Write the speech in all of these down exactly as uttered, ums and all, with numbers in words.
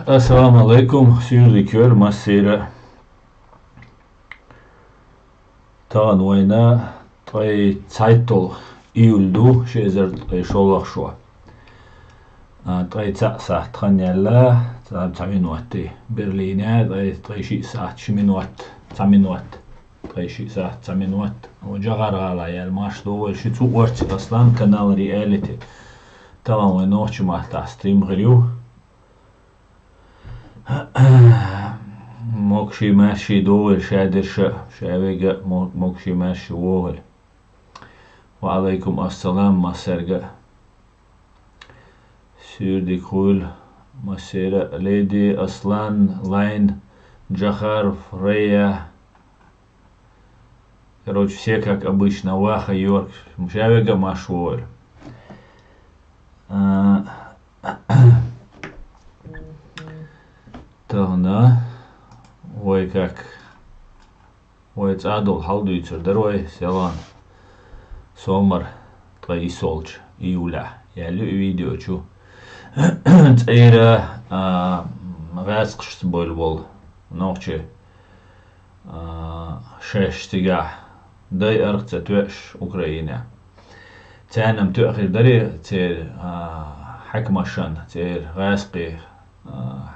Ассаламу алейкум, суьйре дика йойла массеран а. Тахана вайна ткъе цхьайтталгӀа июль ду, ши эзар ткъе шолгӀа шо. А, ткъе цхьаъ сахьат хан яьлла, цхьа, цхьа минот. Берлине ткъе, ткъе шиъ сахьат, ши минот, цхьа минот. Ткъе шиъ сахьат, цхьа минот. Вай Джахар-гӀала яьлла марш догӀийла шуьца, Орци Аслан, канал Reality. Тахана вай нохчийн маттахь стрим хир ю. Могашалла, маьрша догӀийла шадерш а, ша вега а мо-, могашалла, маьрша вогӀийла. Ва алейкум ассалам массаьрга а. Суьйре дика хуьлда массеран а. Леди, Аслан, Лайн, Джахар, Фрея. Короче, все как обычно, Ваха, Йорк. Ша вега а марш вогӀийла. А, тахана вай как, вай цӀа долу хьал дуьйцур дара вай, селхан, сомар, ткъе иссолчу июлехь яьлла ю и видео чу. ЦӀера, а, гӀаскхашца бевлла волу нохчи, а, шаьш цигахь дайъарх ца тоьуш Украинехь. Царна-м тоьа хир дара церан, а, хьаькамашна, церан гӀаскхийн, а,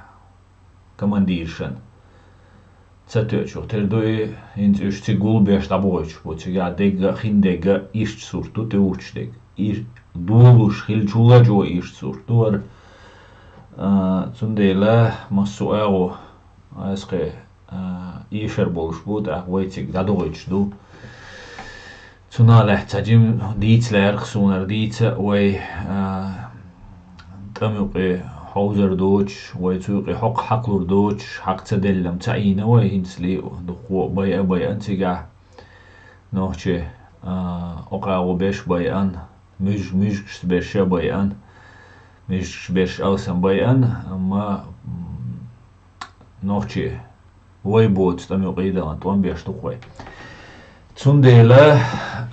командиршна. Ца тоьучух тера ду и, хӀинца уьш цига гулбеш дӀабохуьйтуш бу, цигахь дегга а, хин дегга а иштта сурт ду тӀе уьттуш дерг. И долуш хиллачул а чӀогӀа иштта сурт ду хӀара. А, цундела массо а агӀо гӀаскхийн, а, эшар болуш бу, тӀаккха вай цига дӀадохуьйтуш ду. Цунах лаьцна цхьа жима дийца лаьара-кх суна, хӀара дийца а вай, а, тӀам юкъе хьовзар доцуш, вай цу юкъе хьокху хьакхалур доцуш, хьакха ца делла-м ца Ӏийна вай, хӀинцале дуккха а байа а байъина цигахь. Нохчий, а, окхагӀо берш байъина, муьж-, муьжгашца берш а байъина, муьжгашца берш алсам байъина, амма, м, нохчий вай боцу тӀам юкъе далан тӀом беш ду-кх вай. Цундела,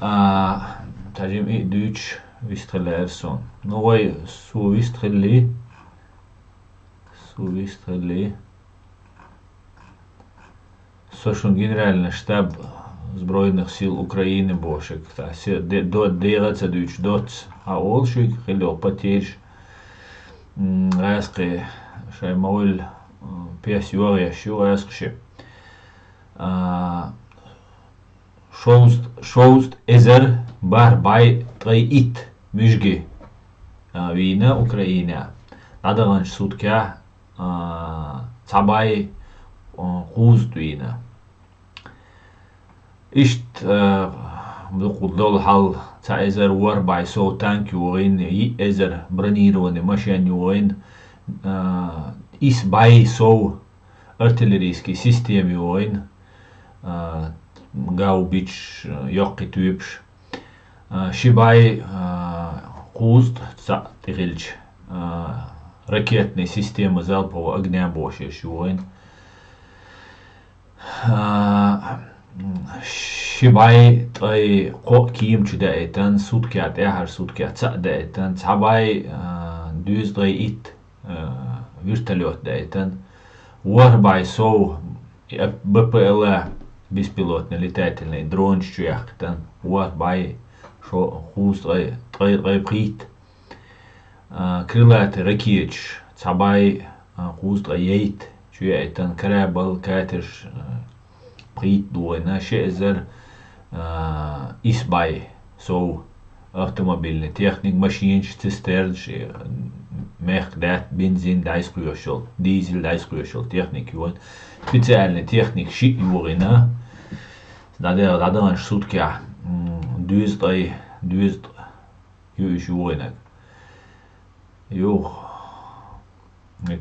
а, цхьа жима и а дуьйцуш вистхила лаьара суна. Ну, вай, со вистхиллий, со вистхиллий. Со шуна Генеральный штаб Сбройных сил Украины бохуш, ца се-, де-, до-, дегӀа а ца дуьйцуш, доцца хьан олу шуьга, хилла йолу потеряш, м, гӀаскхийн шайн ма-вуьллу, м, пес йогӀуш ю гӀаскхаша. А, шовзт-, шовзткъа эзар бархӀ бӀе ткъе итт муьжги, а, вийна Украинехь. ДӀадаханчу суткехь, а, цхьа бӀе, а, кхузткъа вийна. Иштта, а, дукха долу хьал, цхьа эзар ворхӀ бӀе сов танк йогӀийна, йиъ эзар бронированный машен йогӀийна, а, исс бӀе сов артиллерийский система йогӀийна, а, гаубичаш, а, йоккхий тоьпаш, а, ши бӀе, а, кхузткъа цхьаъ тӀехилча, а, ракетный система залпового огня бохуш ерш йогӀийна. А, ши бӀе ткъе кхоъ кема чу даийтина, суткехь тӀаьхьара суткехь цхьаъ даийтина, цхьа бӀе, а, дезткъе итт, а, вертолёт даийтина, ворхӀ бӀе сов, э, Б П Л А, беспилотный летательный дронаш чу яьккхина, ворхӀ бӀе шо-, кхузткъе, ткъе, ткъе пхийтта. А, крылатый ракеташ, цхьа бӀе, а, кхузткъе итт чу яийтина, корабль, катерш, а, пхийтта догӀийна, ши эзар, а, исс бӀе сов автомобильный техника, машинаш, цистернаш, э, мехкдаьтта, бензин дӀасакхоьхьуш йолу, дизель дӀасакхоьхьуш йолу техника йогӀийна. Специальный техника шиъ йогӀийна, дӀаде-, дӀадаханчу суткехь, м, дезткъе, дезткъа ю уьш йогӀийнарг. Юха,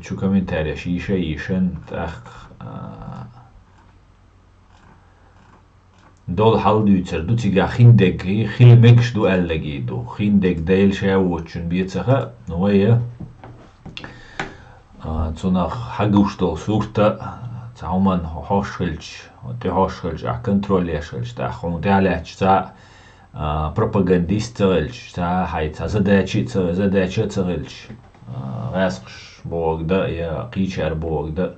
чу комментареш йийша а йийшина, тӀаккха, а, долу хьал дуьйцур ду, цигахь хин дерг, хила мегаш ду аьлларг ду. Хин дерг Дела ша воцучунна бен ца хаьа, но вай, а, цунах хьагуш долу сурт а, цхьа хӀуманна хьо-, хьош хилча, тӀе хьош хилча, ахь контроль еш хилча, тӀаккха хьуна тӀехь лаьтташ цхьа а, а, пропагандист ца хилча, цхьа а хьайн цхьа задача а ца, задача а ца хилча, а, гӀаскхаш бохург да, я кхычар бохург да.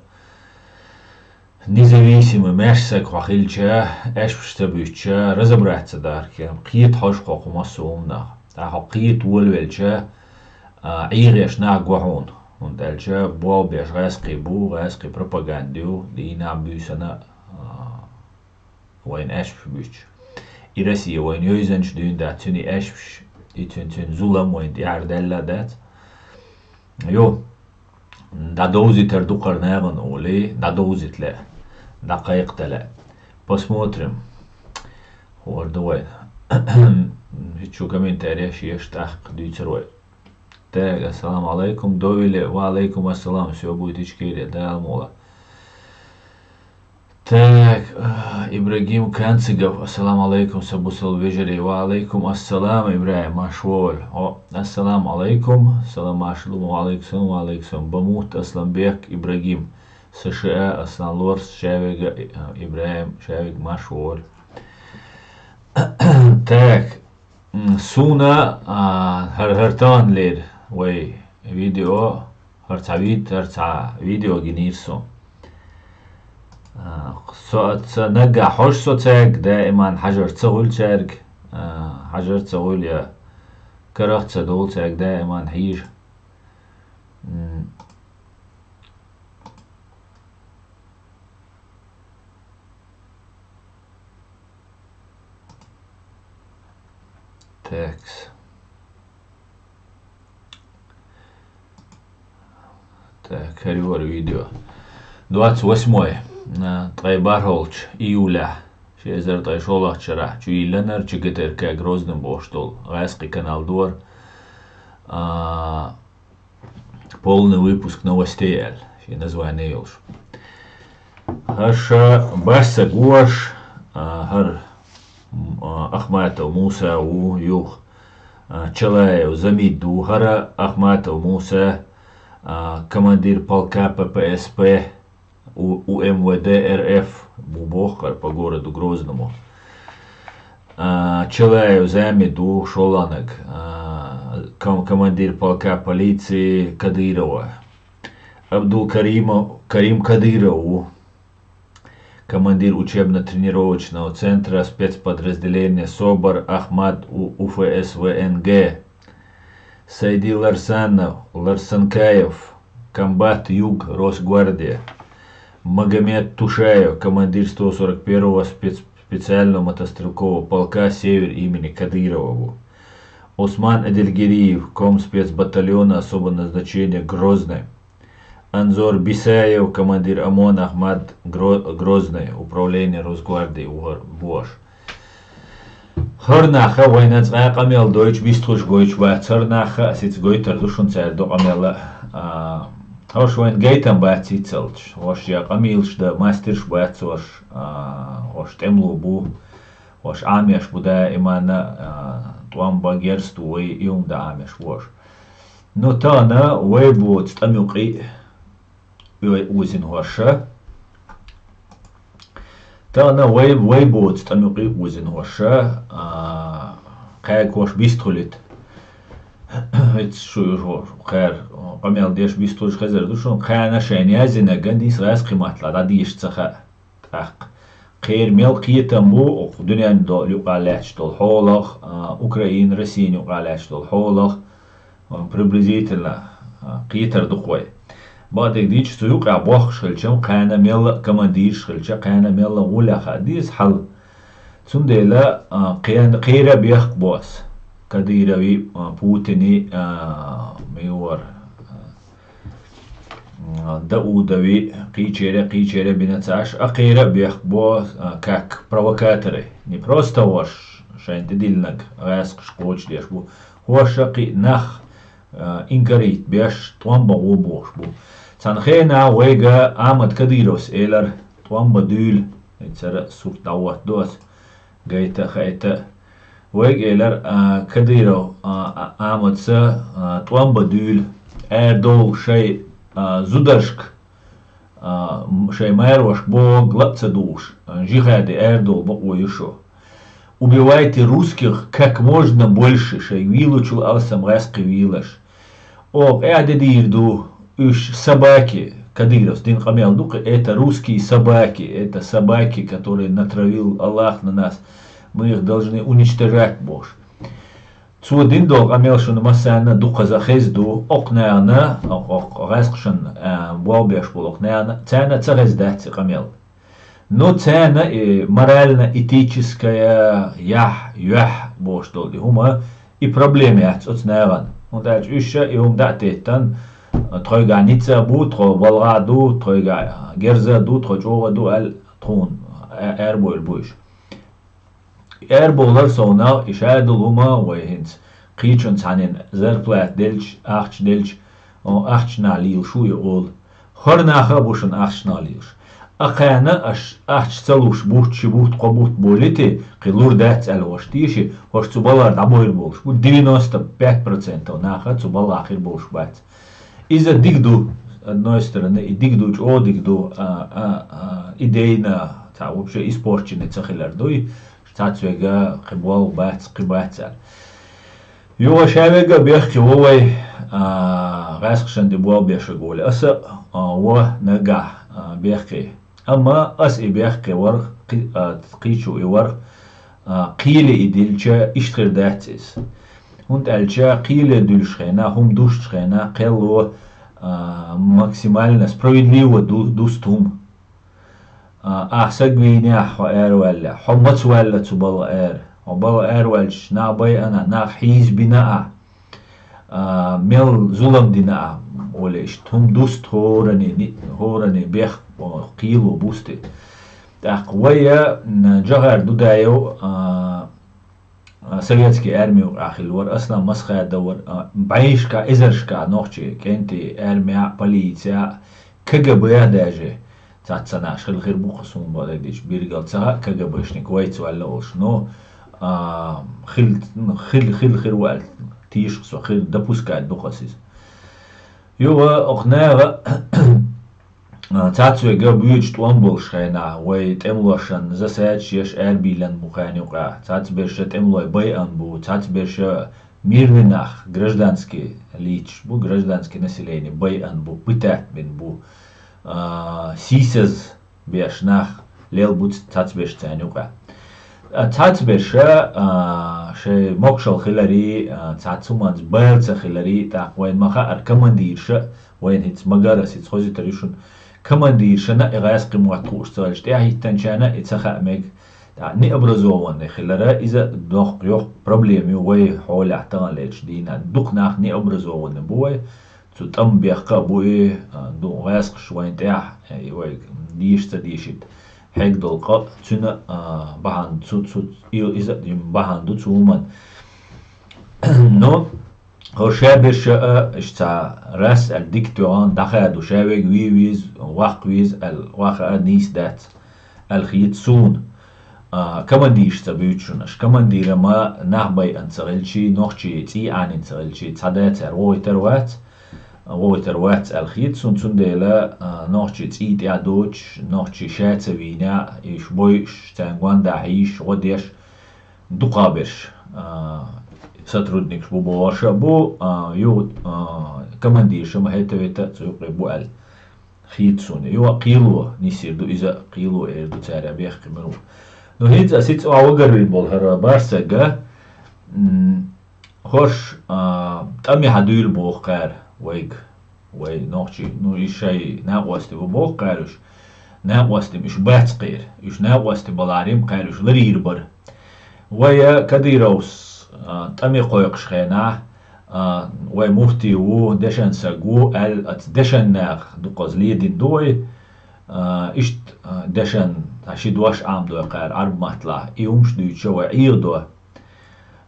Независимый маьрша саг хьо хилча, аьшпаш ца буьтча, разобраться дар кем. Кхета хьожа хьо кху массо а хӀуманах. Ткъа хьо кхета волавелча, а, Ӏехош нах го хьуна. ХӀунда аьлча болх беш гӀаскхий бу, гӀаскхий пропаганда ю, дийнахь буьйсанна, а, вайна аьшпаш буьтуш. И Россия вайна йовзанча дуьйна дац, цуьнан и аьшпаш, и цуьнан, цуьнан зулам вайна тӀехьара даьлла дац. Йо, дӀадовзийтар ду кхара нахана олий, дӀадовзийта лаьа, дӀакхайкхийта лаьа. Посмотрим. ХӀара ду вайна. Хьи чу комментарий еш, еш тӀаккха дуьйцур вай. Так, ассаламу алайкум, Довиле, ва алайкум ассалам, всё будет Ичкерия, Дала мукъ лахь. Так, а, Ибрагим Канцигов, ассаламу алайкум, са бусалба вежарий. Ва алайкум ассалам, Ибрагим, марша вогӀийла. О, ассаламу алайкум, салам марша лу, ва алайкум салам, ва алайкум салам. Бамут Асланбек, Ибрагим, С Ш А, Аслан Лорс, Шавега, а, Ибрагим, Шавег, марша вогӀийла. Так, М, суна, а, хӀар-, хӀара таханлера вай видео, хӀара цхьа вид-, хӀара цхьа видео гинийра со. А, со, ца наггахь хьожа со цаьрга, даиман хьажар ца хуьлу цаьрга, а, хьажар ца хуьлу я карах ца довла цаьрга даиман хьийжа. М. Текс. Так, хӀара ю хӀара видео. Двадцать восьмое, а, ткъе бархӀолчу июлехь, ши эзар ткъе шолгӀачу шарахь, чу йиллинарг Ч Г Т Р К Грозный бохуш долу гӀаскхи канал дора. А, «Полный выпуск новостей» аьлла, шен название йолуш. ХӀара ша бархӀ саг ву хӀара, а, хӀара, м, а, Ахматов Муса ву, юха, а, Чалаев Замид ву, хӀара Ахматов Муса, а, командир полка П П С П, У-, У М В Д Р Ф бу боху хӀара по городу Грозному. А, Чалаев Замид ву шолгӀаниг, а, ком-, командир полка полиции Кадырова. Абдулкаримов, Карим Кадыров ву, командир учебно-тренировочного центра спецподразделения СОБР Ахмат У-, У Ф С В Н Г. Сайди Ларсанов, Ларсанкаев, комбат Юг Росгвардия. Магомед Тушаев, командир сто сорок первого спец-, специального мотострелкового полка «Север» имени Кадырова ву. Осман Эдельгериев, комспецбатальона особого назначения «Грозный». Анзор Бисаев, командир ОМОН Ахмат Гро-, Грозный, управление Росгвардии ву хӀара бу хӀара. ХӀара нах а вайна цкъа къамел дойтуш, бистхуьлуш гойтуш бац. ХӀара нах а сица гойтур ду шуна цара до къамел а. А, хӀорш вайна гайтам бац хӀинццалц. ХӀорш я къамелаш дан мастерш бац хӀорш, а, хӀорш тӀемало бу, хӀорш Ӏамош бу даиман, а, тӀом бан герз ду вай, и хӀума дан Ӏамош бу хӀорш. Ну, тахана вай боцу тӀамукъий, вай узина хӀорш. Тахана вай, вай боцу тӀамукъий узина хӀорш, а, кхаьрга хӀорш бистхуьлуьйту. ХӀинца шу, шу, кхаьра къамел деш бистхуьлуш хезар ду шуна, кхана шайна яздинарг нийса гӀаьскхи маттахь дӀадийша ца хаьа. ТӀаккха кхеран мел кхетам бу, оха дуьненна до-, юкъа лаьтташ долу хьолах, а, Украина, Россина юкъа лаьтташ долу хьолах, а, приблизительно, а, кхетар ду-кх вай. Бакъдерг дийцича, цу юкъа бохкуш хилча, кхана мелла а командираш хилча, кхана мелла а гӀуллехь хаа деза хьал. Цундела, а, кхен-, кхера а бехк бос. Кадырови, а, Путини, а, миор, а, Даудови, кхечеран, кхечеран бина ца Ӏаш, а кхера а бехк бо, а, как провокаторы. Не просто хӀорш шайна тӀедиллинарг гӀаьскхаш кхочушдеш бу. ХӀорш а кхин нах, а, инкарийта беш, тӀом бан гӀо бохуш бу. Цхьана хенахь вайга Ахьмад Кадыровс элира, тӀом бан дуьйла, хӀинца хӀара сурт дӀахӀоттадо ас. Гайта а, хаийта а. Вайга элира, а, Кадыров, а, а, Ахьмадса, а, тӀом бан дуьйла, арадовла шайн, а, зударшка, а, м-, шайн маьршка бохург лаа ца дугӀуш, а, жихӀаде арадовла бакъо ю шу. Убивайте русских как можно больше, шайн вийлачул алсам гӀаьскхий вийлаш. О, къаьде дийр ду, уьш собаки, Кадыровс дин къамел ду-кх, это русские собаки, это собаки, которые натравил Аллах на нас, мы их должны уничтожать бохуш. Цо дин долу къамел шуна массарна а дукхаза хеза ду, окху нахана, окх-, окх гӀаьскхашна, а, болх беш болу окху нахана, царна а ца хеза дац и къамел. Но царна и морально-этическая яхь, юьхь бохуш долу и хӀума, и проблема яц оцу нахана. ХӀунда аьлча уьш ша и хӀума дӀа а теттан, тхойгахь ницкъ а бу, тхо балха а ду, тхойгахь герз а ду, тхо чӀогӀа ду аьлла, тхуна а-, аьрбойр бу уьш. Аьрбовлар совнах, и шадолу хӀума вай хӀинца кхечунна цхьанна зарплата делча, ахча делча, о, ахчанах лелаш ву и олу. ХӀора наха а бу шуна ахчанах лелаш. Акхарна аш ахча ца луш, бутт, ши бутт, кхо бутт болийти, кхин лур дац аьлла хӀорш теший, хӀорш цу балхара дӀабойр болуш бу, девяносто пять процентов наха цу балхахь хир болуш бац. Иза дика ду, одной стороны, и дика ду, чӀогӀа дика ду, а, а, а, идейно, цхьа вообще испорченный ца хилар дуй, цхьацца вега кхин болх бац, кхин бац аьлла. Юха ша вега бехке ву вай, а, гӀаьскхашна тӀе болх беш вега волу. Аса, а, ву нагахь, а, бехке. Амма ас и бехке варх, кхи-, а, кхечо и варх, а, кхеле и дилча, иштта хир дац иза. ХӀунда аьлча кхеле дуьллуш хенахь, хӀума дустуш хенахь, кхело, а, максимально справедливо ду-, дуста хӀума. А, ахь саг вийнехь, хьо араваьллехь, хьо маца ваьлла цу балха ара? Хьо балха араваьлча, нах байъина, нах хьийзабина ахь? А, мел зулам дина ахь, олий иштта, хӀума дуста хӀоранийн, хӀоранийн бех-, кхело бусти. ТӀаккха вай, м, Джохар Дудаев, а, а, советский арми юкъахь хилла вара, Аслан Масхадов вара, а, бӀешка, эзаршка нохчий, кӀентий, армехь а, полицехь а, КГБ даже цхьацца нах хилла хир бу-кх суна бакъдерг дийцича, билггал ца хаьа КГБшник вайца ваьлла а волуш, но, а, хил-, хил-, хилла хир ву аьлла, тийша-кх со, хир допускать ду-кх ас иза. Юха окху наха, а, цхьацца вега буьйцу тӀом болуш хенахь, вай тӀемалошна засадаш еш арабийлан бу кхарна юкъахь, цхьацца берш тӀемалой байъан бу, цхьацца берш мирный нах, гражданский лийчаш бу, гражданский население байъан бу, пытать бина бу, а, сийсаз беш нах лел бу цхьацца берш царна юкъахь. А, цхьацца берш, а, шайн могушалла хиларе, а, цхьацца хӀуманца бала ца хиларе, тӀаккха вайна ма хаьара командирша, вайна хӀинца ма-гарра, ас хӀинца хозуьйтур ю шуна, командиршна а и гӀаьскхи мотт хууш ца хилча, тӀаьхьахӀиттинчарна а и ца хаа мега. ТӀаккха необразованный хилар, иза доккха йоккха проблема ю вай хьолехь таханлерчу дийнахь. Дукха нах необразованный бу вай, цу тӀам бехка а бу и, а, ду гӀаьскхаш вайна тӀехь, и вайга дийша ца дийшийта хьегна долу къа а, цуьнан, а, бахьана, цу, цу, и, иза а бахьана ду цу хӀуманна. Но хӀора ша берш а, иштта цхьа рас аьлла дика тоьхна, дӀахаду, ша вега вий веза, ваккха веза аьлла, ваха а нийса дац аьлла хета суна. А, командирша ца буьйцу шуна аша. Командира ма нах байъина ца хилчий, нохчий цӀий Ӏанийна ца хилчий, цхьа да цара вохуьйтур вац, вохуьйтур вац аьлла хета суна, цундела, а, нохчий цӀий тӀехь доцуш, нохчий ша ца вийнехь, уьш бойуш, царна гондахь йийш, гӀо деш, дукхахберш, а, сотрудникаш бу бохуш а бу, а, ю-, а, командирша ма хӀета-вета а цу юкъе бу аьлла хета суна. Юха кхело нисйир ду иза а, кхело эр ду цара бехке мила ву. Ну, хӀинца ас хӀинца охьа вагарвина болу хӀара барсаг а, м, хӀорш, а, тӀаме хьан дуьйла боху кхара вайга, вай нохчий, ну, и шайн накъостий бу боху кхара уьш, накъостий уьш бац кхера, уьш накъостий баларий кхара уьш ларийр бара. Вай, а, Кадыровс, а, тӀаме кхойкхуш хенахь, а, вай муфтий ву, дешан саг ву аьлла, аца дешан наха дукхаза ледина ду вай, а, иштта, а, дешан, а, ши дош Ӏамадой кхара Ӏарб матталахь, и хӀумаш дуьйцуш вай Ӏехадо.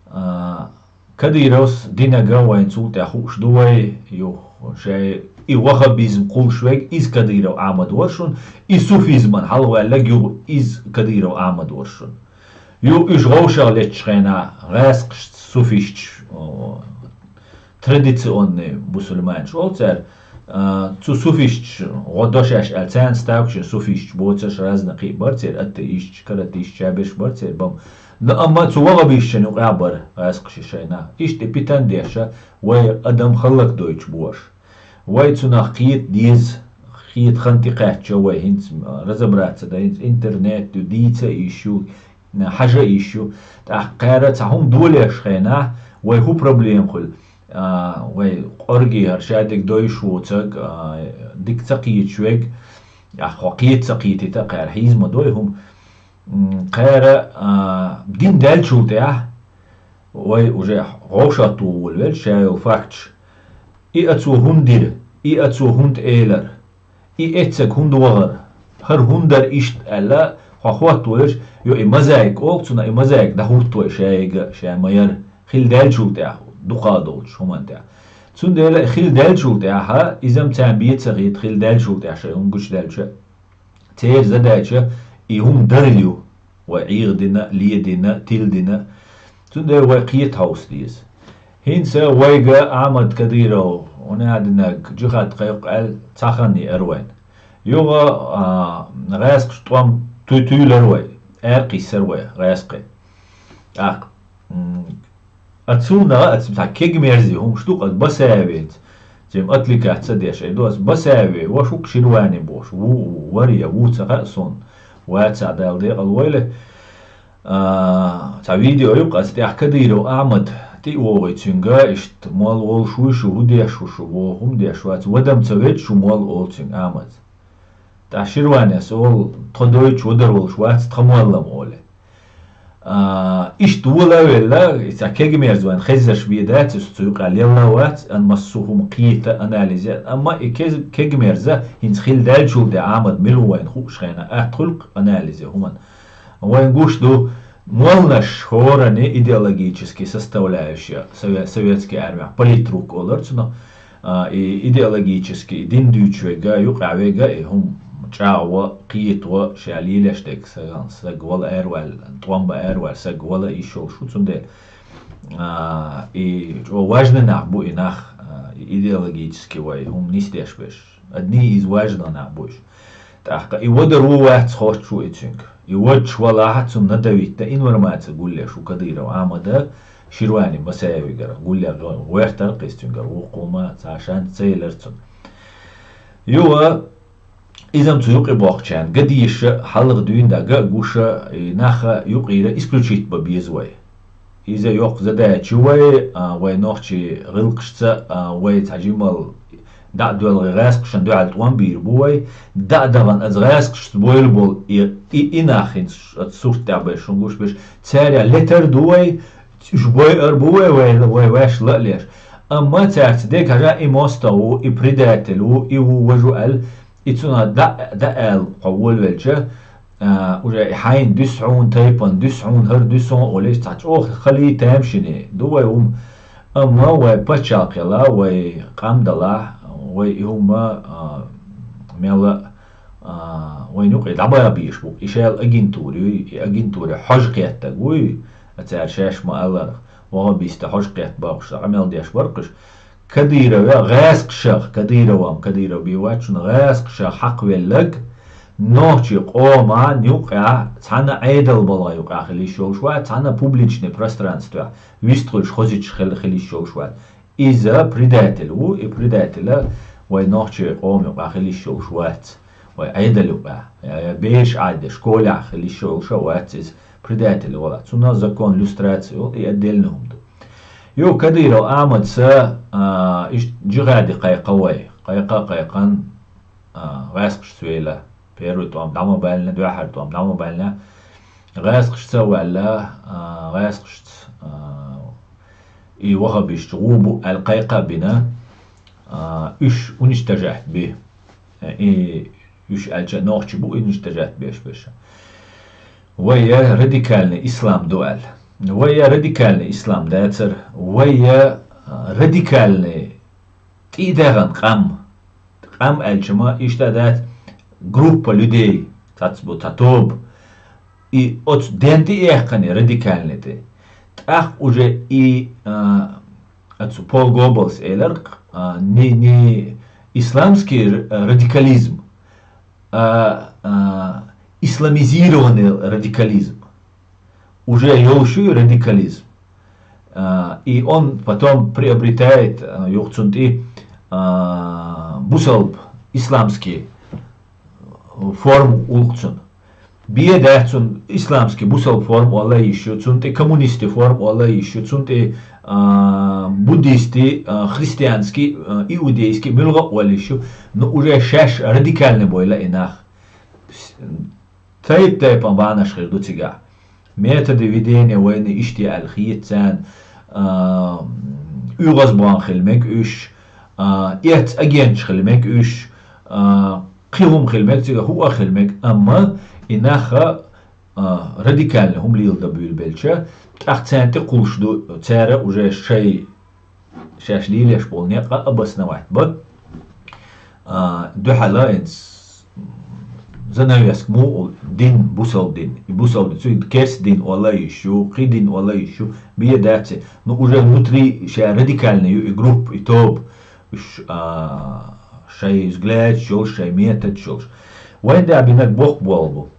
А, Кадыровс динага вайн цул тӀаьхьа хууш ду вай, юха шайн и ваххабизм кхуллуш верг, иза Кадыров Ахьмад вара шуна, и суфизман хьалхаваьлларг юха иза Кадыров Ахьмад вара шуна. Юха уьш вовшах летташ хенахь, гӀаьскхаш суфисташ, о, традиционный бусульманаш олу цара, а, цу суфисташ гӀо до шаьш аьлла, царна ставкашна суфисташ боцурш разный кхин а бара церан, атеисташ, каратисташ, чаберш бара церан, бам Но амма цу ваххабисташна юкъахь бара гӀаьскхаш шайна. Иштта питана деш, вай адам хӀаллакдойтуш бу уж. Вай цунах кхета деза, кхета хан тӀекхаьчча вай хӀинца разобраться дан, хӀинца интернет ю, дийца а йиш ю, хьажа а йиш ю. ТӀаккха кхара цхьа хӀума долош хенахь, вай хӀун проблема хуьлу? А, вай къорги хӀара шадерг дойуш воцург, а, дика ца кхеташ верг, а, хьо кхета ца кхетийта, кхара хьийза ма дой хӀума. М, кхара, а, дин даьллачул тӀаьхьа вай уже вовшахтухуш волавелча, ша йолу факташ, и а цо хӀунда дира, и а цо хӀунда элира, и эццаг хӀунда вахара, хӀара хӀунда дара иштта аьлла, хьо хӀоттавелча, йо, и мозаика олу цунах, и мозаика дӀахӀутту вай шайга, ша ма яра, хила даьллачул тӀаьхьа, дукха долчу хӀуманна тӀехь. Цундела и хила даьллачул тӀаьхьа, иза-м царна бен ца хета, хила даьллачул тӀаьхьа шайн хӀума гучудаьлча, церан задача и хӀума дарал ю, вай Ӏехадина, ледина, тиладина. Цундела вай кхета хьовса деза. ХӀинца вайга Ахьмад Кадыров, хӀунда аьлла динарг, джихад кхайкхо аьлла, цхьа хан еара вайна. Юха, а, гӀаьскхаша тӀом туй-, туьйлура вай, аьркхиссара вай гӀаьскхе. ТӀаккха, м, а цунах а цхьа кегамерза хӀумаш ду, ас Басаевица, цуьнан отвлекаться деш, ай ду ас Басаеви, ваша ву-кх Ширвани бохуш, ву, ву, вара я ву ца хаьа суна, вацахь Дала декъала войла. А, цхьа видео ю-кх ас тӀехь Кадыров Ахьмад тӀе а вогӀий цуьнга, иштта, молла волуш вуй шу, хӀун деш ву шу, боху, хӀума деш вац, вада-м ца ведда шу, молла олу цуьнга Ахьмада. ТӀаккха Ширванес олу, тхо дойтуш вадар волуш вац, тхан молла-м олий. А, иштта вола а велла, и цхьа кегамерза вайн хеззарш бен дац, иза цу юкъа лелла а вац, ан массо а хӀума кхета, анализ ян, амма и кез-, кегамерза хӀинца хила даьллачул тӀаьхьа Ахьмад мила ву вайна хууш хенахь, атта хуьлу-кх анализ ян хӀуманна. Вайн гуш ду, молланаш хӀоранна идеологически составляющая сове-, советский армехь, политрук олура цунах, а, и идеологически, и дин дуьйцуш верг а, юкъахь верг а, и хӀума чӀагӀо, кхето, ша лелош дерг сага, сага вала араваьлла, тӀом бан араваьлла, сага вала йиш йолуш ву, цундела, а, и чӀогӀа важный нах бу и нах, а, и идеологически вай хӀума нисдеш берш. Одни из важных нах бу уьш. ТӀаккха и вадар ву вац хоттуш ву и цуьнга. И вадаш валахь, цунна надавить дан, информаци гулъеш ву Кадыров Ахьмада, Ширвани Басаевигара гулъеш гӀоьртара-кх иза цуьнгара, вукхо-м цхьа шанс ца елира цунна. Юха, иза-м цу юкъе боккхучарна ган дезаш, хьалха дуьйна дӀа ган а гуш, и нах юкъера исключить бан беза вай. Иза йоккха задача ю вай, а, вай нохчийн гӀиллакхашца, а, вай цхьа жимма дӀа а доьлхий гӀаьскхашна дуьхьал тӀом бийр бу вай. ДӀа а дахана, аса гӀаьскхашца бойла болу и, и, и нах хӀинца оцу сурт тӀехь беш, шуна гуш беш, царех летар ду вай, уьш бойар бу вай, вай, вай ваьш ла а леш. Амма цаьрца дерг хьажа, и мостагӀа ву, и предатель ву, и ву, важа ву аьлла, и цунах дӀа, дӀа аьлла кхо волавелча, а, уже и хьайна дуьсу хьуна, тайпана дуьсу хьуна, хӀара дуьсу хьуна олуш цхьа чӀогӀа хала, тамашийна ду вай хӀума. Амма вай пачхьалкх ялахь, вай къам далахь, вай и хӀума, а, мелла а, а, вайна юкъе дӀабаха безаш бу. И шел агентура юй, и агентуре хьожа кхеттаг вуй, а цара шаьш ма-аллара, ваххабисташ хьожа кхетта бохуш къамел деш бара-кх уьш. Кадырове гӀаьскхашах, Кадыров-м, Кадыров бен вац шуна, гӀаьскхашах хьакхвелларг нохчийн къоман юкъахь цхьана Ӏедал балха юкъахь хила йиш йолуш вац, цхьана публичный пространствехь вистхуьлуш, хозуьйтуш хила, хила йиш йолуш вац. Иза предатель ву, и предатель вай нохчийн къоман юкъахь хила йиш йолуш вац, вай Ӏедал юкъахь, я, я бераш Ӏадда, школехь хила йиш йолуш а вац иза, предатель валахь. Цунах закон люстрации йолу, и отдельный хӀума ду. Юха Кадыров Ахьмадца, а, иштта джихаде кхайкха вай, кхайкха а кхайкхина, а, гӀаьскхашца вела. Первый тӀом дӀа ма баьллина, дуьххьара тӀом дӀа ма баьллина. ГӀаьскхашца а ваьлла, а, гӀаьскхашца, а, и ваххабисташ гӀо бу аьлла кхайкха а бина, а, уьш уничтожать би. И уьш аьлча нохчий бу уничтожать беш берш. Вай я радикальный ислам ду аьлла. Вай я радикальный ислам дацара. Вай я, а, радикальный тӀе а даьхна къам. Къам аьлча ма иштта дац, группа людей, цац бу цхьа тоба. И оцу ден тӀе а яьккхина радикальный тӀе. ТӀаккха уже и, а, оцу Пол Гоббелс элира-кх, а, не, не исламский р-, радикализм, а, а, исламизированный радикализм. уже йолуш ю и радикализм. А, и он потом приобретает, а, юха цунна тӀе, а, бусалба, исламский форма уллу цунна. Бе дац цунна исламский бусалба форма ола йиш ю, цунна тӀе коммунистский форма ола йиш ю, цунна тӀе, а, буддийский, а, христианский, а, иудейский, муьлха а ола йиш ю, но уже шаьш радикальный бойла и нах. Тайп-тайпана бахьанаш хир ду цигахь. Методы ведения войны иштта аьлла хета царна, а, оьгӀазбахана хила мега уьш, а, эццахь агенташ хила мега уьш, а, кхин хӀума хила мега, цигахь хӀуъа а хила мега, амма и наха, а, радикальный хӀума леладан буьйлабелча, тӀаккха царна тӀекхуллуш ду, цара уже шай шаьш лелош болу некъ а обосновать бан. А, дуьхьала хӀинца занавеска муха дин, бусалба дин, и бусалба дин, цуьнга керста дин ола йиш ю, кхин дин ола йиш ю, бе дац и. Ну, уже внутри ша радикальный ю и группа, и тоба. Уьш, а, шай взглядаш йолуш, шай методаш йолуш. Вайн да бинарг боккха болх бу.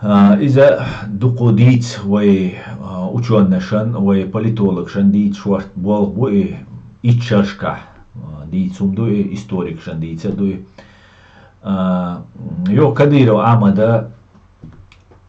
А, иза дукха дийца вай, а, учёнашан, вай политологашан дийца шорта болх бу и итт шарашкахь, а, дийца хӀума ду и, историкашан дийца а ду и. А, йо, Кадыров Ахьмада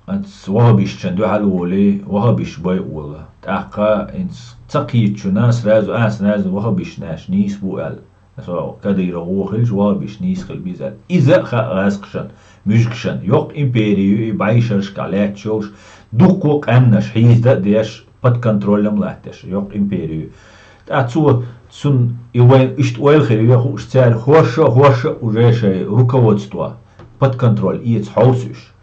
аца вахабисташна дуьхьал волий, вахабисташ бай ола. ТӀаккха хӀинца ца кхетачунна сразу, а, сразу вахабисташ нийса бу аьлла. Со Кадыров вон хилча, вахабисташ нийса хила беза. Иза а хаьа гӀазкхашан, муьжгашан. Йоккха импери ю и, бӀешерашкахь лаьтташ йолуш, дуккха къаьмнаш хьийза а деш, под контролем латташ, йоккха импери ю. ТӀаккха цо, цунна и вайн иштта ойла хир ю хууш, цара хӀорша а, хӀорша а уже шайн руководство под контроль эца хьовса уьш.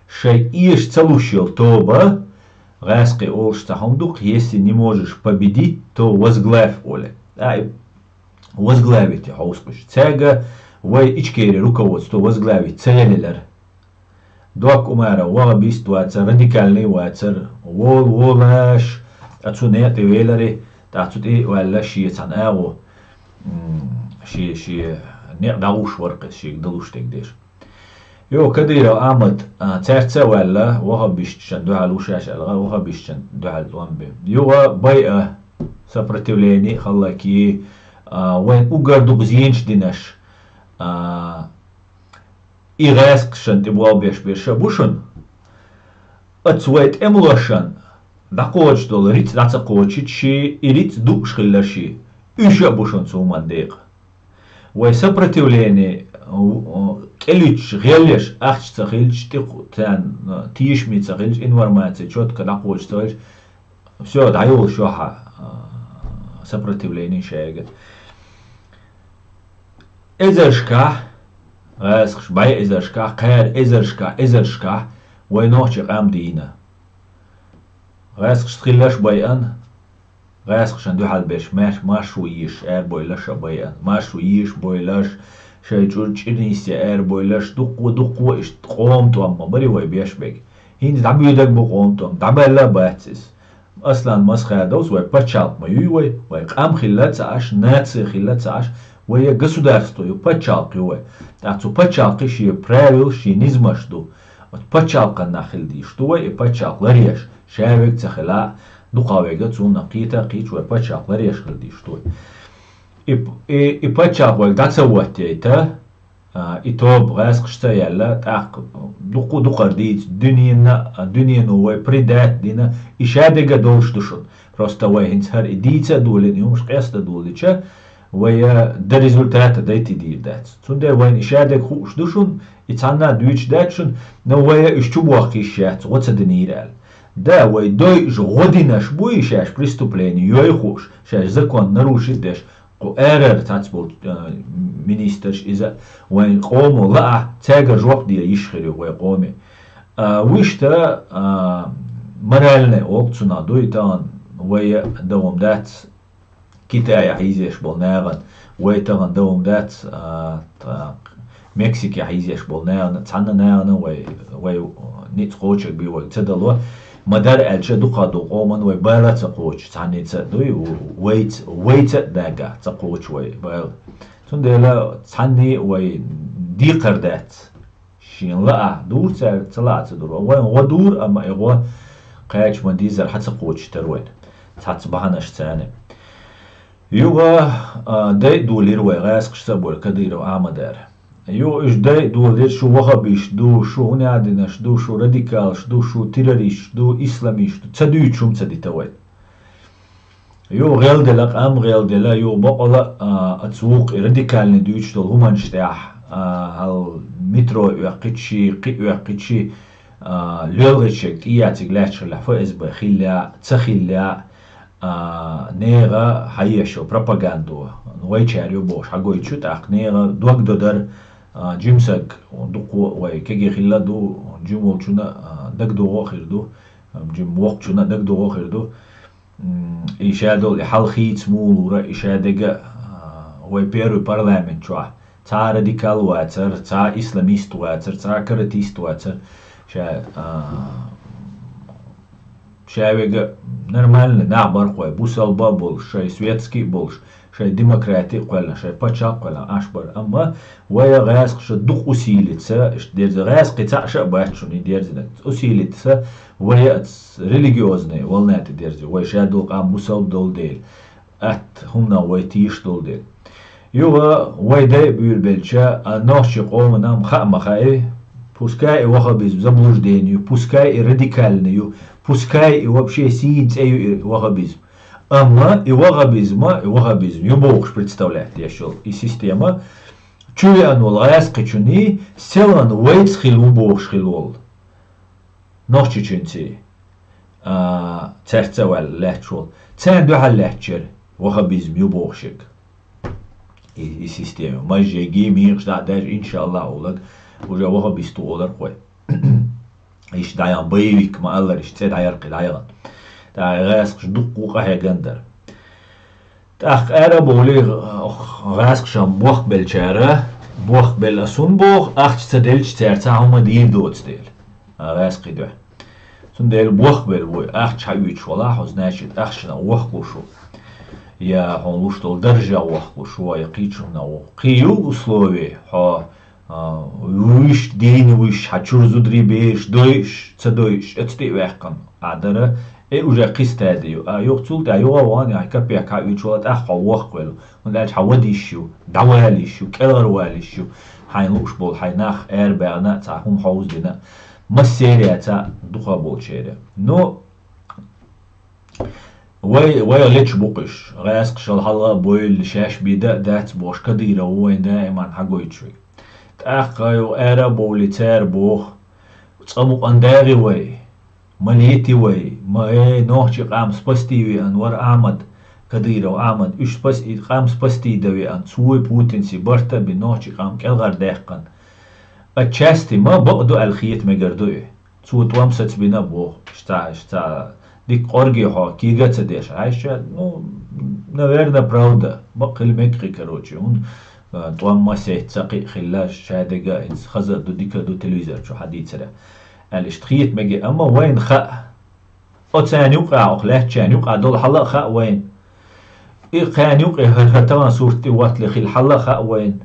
Шайн эша ца луш йолу тоба, гӀазкхий олуш цхьа хӀума ду-кх, если не можешь победить, то возглавь олу. А, и возглавить хьовсуш. Цаьрга вай Ичкери руководство возглавить ца еллера. Докка Умаров вахабист вацара, радикальный вацара, волу волаш, а цу некъа тӀе веларе, тӀаккха цу тӀе а ваьлла шен цхьана агӀо, м, шен, шен некъ дӀагӀуш вара-кх иза, шега далуш дерг деш. Йо, Кадыров Ахьмад, а, цаьрца а ваьлла, вахабисташна дуьхьал ву шаьш аьлла, вахабисташна дуьхьал тӀом бен. Юха байа, сопротивление, хӀаллакьхи, а, вайн уггар дукха зенаш динарш, а, и гӀазкхашна тӀе болх беш берш а бу шуна. Оцу вай тӀемалошна дӀакхочуш долу рицкъ дӀа ца кхочуьйту ши, и рицкъ дууш хилла ши. Уьш а бу шуна цу хӀуманна декъа. Вай сопротивление, у, у, кӀелуьйтуш, гӀелъеш, ахча ца хилча, тӀекху-, царна, тешаме ца хилча, информация чётко дӀакхочуш ца хилча, всё, дӀайолуш йохьа, а, сопротивление шайга. Эзаршкахь, гӀазкхаш бӀе эзаршкахь, кхара эзаршкахь, эзаршкахь вай нохчий къам дийна. ГӀазкхашца хилларш байъан, гӀазкхашна дуьхьал берш маьрш-, маршо езаш арабевлларш а байъан, маршо езаш бевлларш, шайн чӀир-, чӀир нийсъян арабевлларш, дуккха, дуккха иштта къоман тӀом ма барий вай беш берг. ХӀинца дӀабоьдург бу къоман тӀом, дӀабаьлла а бац иза. Аслан Масхадовс вай пачхьалкх ма юй вай, вай къам хилла а ца Ӏаш, наци хилла а ца Ӏаш, вай я государство ю, пачхьалкх ю вай. ТӀаккха цу пачхьалкхе шен правилаш, шен низамаш ду. Оцу пачхьалкхан нах хила дезаш ду вай, и пачхьалкх ларъеш, ша верг ца хила а, дукха верг а цунна кхета а кхийча, вай пачхьалкх ларъеш хила дезаш ду вай. И, и, и пачхьалкх вайга дӀа ца хӀоттайта, а, и тоба гӀазкхашца а яьлла, тӀаккха дукха-дукхара дийца, дуьненна, дуьнено вай предать дина, и шадерг а долуш ду шуна. Просто вай хӀинца хӀара и дийца а долийна, и хӀумаш къеста а долийча, вай, а, дан результата дайти дийр дац. Цундела вайна и шадерг хууш ду шуна, и цхьанна а дуьйцуш дац шуна, но вай а уьш чу бохка йиш яц, гӀо ца динийра аьлла. Да, вай дойуш гӀо динарш буй шаьш преступление йой хууш, шаьш закон нарушить деш, кху арара цхьацца болчу, а, министраш иза вайн къомо лаахь, цаьргара жоп де йиш хир ю вай къоме. А, вуьшта, а, моральный олу цунах дуй тахана, вай а дан хӀума дац, Китае хьийзеш болу нахана, вай тахана дан хӀума дац, а, тха Мексике хьийзеш болу нахана, цхьанна нахана вай, вай ницкъ кхочург бен вайга ца дало, ма-дарра аьлча дукха долу къоман вай бала а ца кхочу, цхьанница а дуй, вайца, вайца а дагахь ца кхочу вай бала. Цундела цхьанне а вай декхар дац. Шена лаахь дур цаьрга, ца лаахь ца дур. Вайн гӀо дур, амма и гӀо кхача ма деззара хьа ца кхочуш тара вайна. Цхьацца бахьанаш царна. Юха, а, дайа долийра вай, гӀаскхашца а болу Кадыров Ахьмадара. Юха уьш дайа долийра, шу вахабиш ду, шу хӀунадинаш ду, шу радикалаш ду, шу террористаш ду, исламиш ду, ца дуьйцуш хӀума ца дита вай. Юха гӀелделла, къам гӀелделла, юха бакъала, а, аца вукху и радикальный дуьйцуш долу хӀуманаш тӀехь, а, хьал метро оьккхичи, кхин оьккхичи, а, лоьлгӀачег тӀеяциг лаьтташ хилла, ФСБ хилла, ца хилла, а, нехан хьаешо пропагандо, вайчара ю бохуш хьагойтуш ю, тӀаккха нехан дог додара, а, жимсаг дукха вай кегий хилла ду, жим волчунна, а, дагадогӀу а хир ду, жим воккхачунна дагадогӀу а хир ду. М, и шадолу и хьал хийца муха лура, и шадерг а, а, вай первый парламент чохь цхьа радикал вацара, цхьа исламист вацара, цхьа каратист вацара. Ша, а, ша вега нормальный нах бара кхой, бусалба а болуш, шай светский а болуш, шай демократи а кхоьллина, шай пачхьалкх а кхоьллина, аш бара. Амма вай гӀаскхаша дукха усилица, иштта дерза, гӀаскхи цхьаъ ша а бац шуна и дерзина, усилица вай а религиозный волна тӀе дерза, вай шадолу къам бусалба долу дела, атта хӀуманах вай тийша долу дела. Юха вай дай а буьйлабелча, а нохчийн къомана-м хаа ма хаьа, пускай и вахабизм заблуждение ю, пускай и радикальный ю, пускай и вообще сийна цӀе ю и вахабизм. Амма и вахабизма, и вахабизм ю бохуш представлять деш йолу и система, чу веана волу гӀаскхичунний, селхана вайца хила ву бохуш хила волу нохчичуьнций, а, цаьрца а ваьлла лаьтташ волу. Царна дуьхьал лаьттачеран вахабизм ю бохуш ерг. И, и система. Мажжеги, мийкъаш дӀа а даьжа, иншаллахь, олаг, уже вахабист ву олар кхой. Иштта дӀаян боевик ма-аллара, иштта цӀе дӀаяркхи дӀаяхана. ТӀаккха гӀаскхаш дуккха къахьеган дара. ТӀаккха ара а бовлий, гӀаскхашан бохк беллачара, бохк белла ас хӀунда боху, ахча ца делча цара цхьа хӀума дийр доцу дела. А, гӀаскхи дуьхьа. Цундела бохк белла вуй, ахча хьаоьцуш валахь хьо, значит, ахчанах вохк луш ву. Я хьуна луш долу даржах вохк луш ву, я кхечунах ву. Кхин ю условие, хьо а, вуьш, дийна вуьш, хьан чуьра зударий бераш дойуш, ца дойуш, оцу тӀе а ваьккхина, а дара, и уже кхин стадия ю. А юха цул тӀаьхьа юха а вахана, хьан капек хьаоьцуш вала, тӀаккха хьо вохк велла. ХӀунда аьлча хьан вада йиш ю, дӀавала йиш ю, кӀелхьарвала йиш ю, хьайна лууш болу хьайн нах арабаьхна а, цхьа хӀума хьовзадина а, массеран а цхьа дукха болчеран. Ну, Вай, вай лечу бу-кх уьш, гӀаскхашал хьалха а бойла, шаьш бен дан а дац бохуш, Кадыров ву вайн даиман хьагойтуш верг. ТӀаккха юха ара а бовлий, цара боху: «Цкъа мукъана дагӀи вай, ма лети вай, ма, э, нохчийн къам спасти веана вара Ахьмад, Кадыров Ахьмад, уьш спас-, и къам спасти дан веана, цо а Путинций барт а бина, нохчийн къам кӀелхьардаьккхина. Отчасти ма бакъ ду аьлла хета мегар ду и». Цо тӀом сацбина а боху, иштта, иштта, дика къорге хьо, кега а ца деш. Хьаьжча, ну, наверное, правда. Бакъ хила мега кхин, короче. ХӀунда, а, тӀом ма сецна кхин а хилла, шадерг а, иза хаза а ду, дика а ду телевизор чу хьадийцар. Аьлла, иштта хета мега, амма вайна хаьа. Оцарна юкъахь, оха лаьттачарна юкъахь долу хьала а хаьа вайна. И кхарна юкъе хӀара, хӀара тахана сурт тӀе ватале хила хьала а хаьа вайна.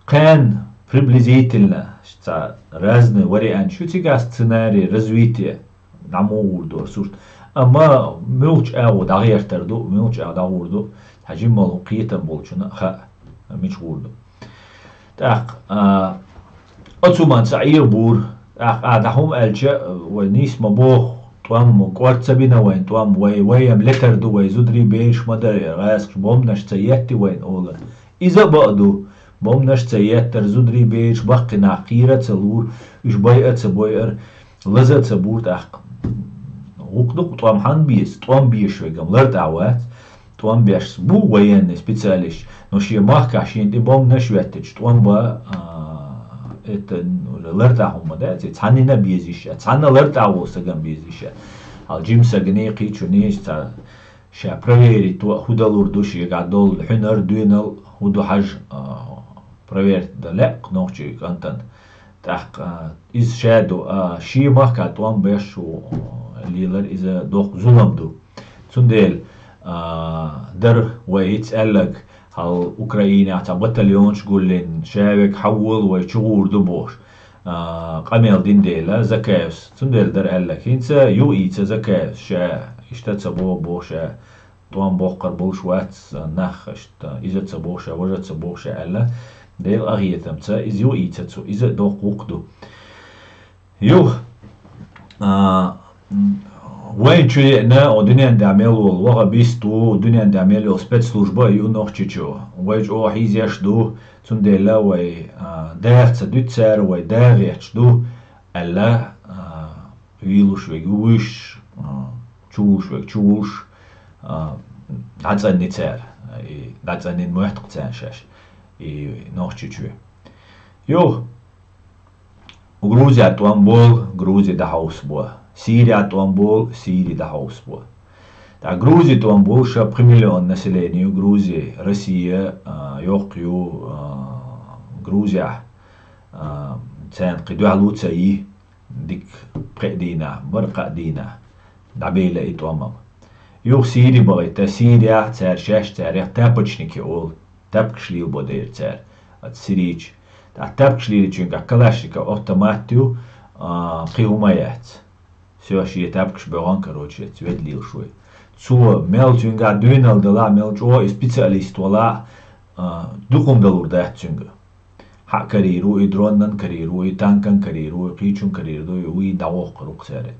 Кхарна приблизительно, цхьа разный вариант ю цигахь, сценарий, развитие, дӀа муха гӀур ду сурт. Амма муьлхачу агӀор дӀагӀертар ду, муьлхачу агӀор дӀагӀур ду, цхьа жимма кхетам болчунна а хаьа, мича гӀур ду. ТӀаккха, а, оцу манца Ӏеха бура. ТӀаккха, а, дӀа хӀума аьлча, вай нийса ма боху, тӀом кӀорд ца бина вайн, тӀом вай, вай-м летар ду, вай зударий бераш ма дара, гӀаскхаша бомбанаш ца етти вайн олар. Иза а бакъ ду, бомбанаш ца еттар, зударий бераш, баккхий нах кхера а ца луура, уьш байа а ца бойура, лаза а ца бура тӀаккха. ГӀуллакх ду-кх тӀом хьанна беза, тӀом безаш верг-м лартӀахь вац. ТӀом беш бу военный специалист, но шен махкахь шена тӀе бомбанаш а веттачу тӀом бан, а, это, ну, лартӀахь хӀума дац, и цхьаннина а беза йиш яц, цхьанна лартӀахь волу стаг-м беза йиш яц. Хьал жима стагана, кхечунна цхьа ша проверить ван а, хӀун далур ду шегахь долу, хьуьнар, доьналла хӀун ду хьажа, а, проверить дан лаьа-кх нохчийн кӀантана. ТӀаккха, а, иза ша ду, а, шен махкахь тӀом беш ву, а, лелар иза доккха зулам ду. Цундела, а, дара вай хӀинца аьлларг, хьал Украинехь цхьа батальонаш гулйина, ша верг хьавола, вай чугӀур ду бохуш. а, къамел дина дела Закаевс. Цундела дара аьлла. ХӀинца юха ийца Закаевс ша, иштта ца боху, боху ша, тӀом боккхур болуш вац нах иштта, иза ца боху ша, важа ца боху ша аьлла. Делан къахетамца иза юха ийца цо, иза а доккха гӀуллакх ду. Юха, а, вайн чу еана, о, дуьнен тӀехь мел волу ваххабист ву, дуьнен тӀехь мел йолу спецслужба а ю Нохчийчу. Вай чӀогӀа хьийзеш ду, цундела вай, а, дагӀа ца дуьту цара, вай дагӀа гӀерташ ду, аьлла, а, вуьйлуш верг вуьйш, а, чувулуш верг чувулуш, а, дӀацӀанни цара, и дӀацӀаннина моьтту-кх царна шаьш, и Нохчийчоь. Юха, Грузия тӀом болу, Грузи дӀахьовсабо. Сирия тӀом болу, Сири дӀахьовсабо. ТӀаккха Грузи тӀом болуш пхи миллион население ю Грузи, Россия, а, йоккха ю, а, Грузия, а, царна кхин дуьхьал ву ца йи, дика пхеа дийнахь, бара кхаа дийнахь, дӀабелла и тӀом. Юха Сири бахийта, Сирия, цара шаьш царех тапочники олу. Тапкаш лелабо дера цара, оцу сирийчу. ТӀаккха тапкаш лелийчуьнгахь калашников автомат ю, а, кхин хӀума яц. Всё, шен тапкаш боьгӀан, короче, цу ведда лелаш вай. Цо мел цуьнгахь дуьйналла далахь, мел чӀогӀа и специалист валахь, а, дукха хӀума далур дац цуьнга. Хьаъ карийр ву и, дронан карийр ву и, танкан карийр ву и, кхечун карийр ду и, вуй дӀавоккхур ву-кх цара.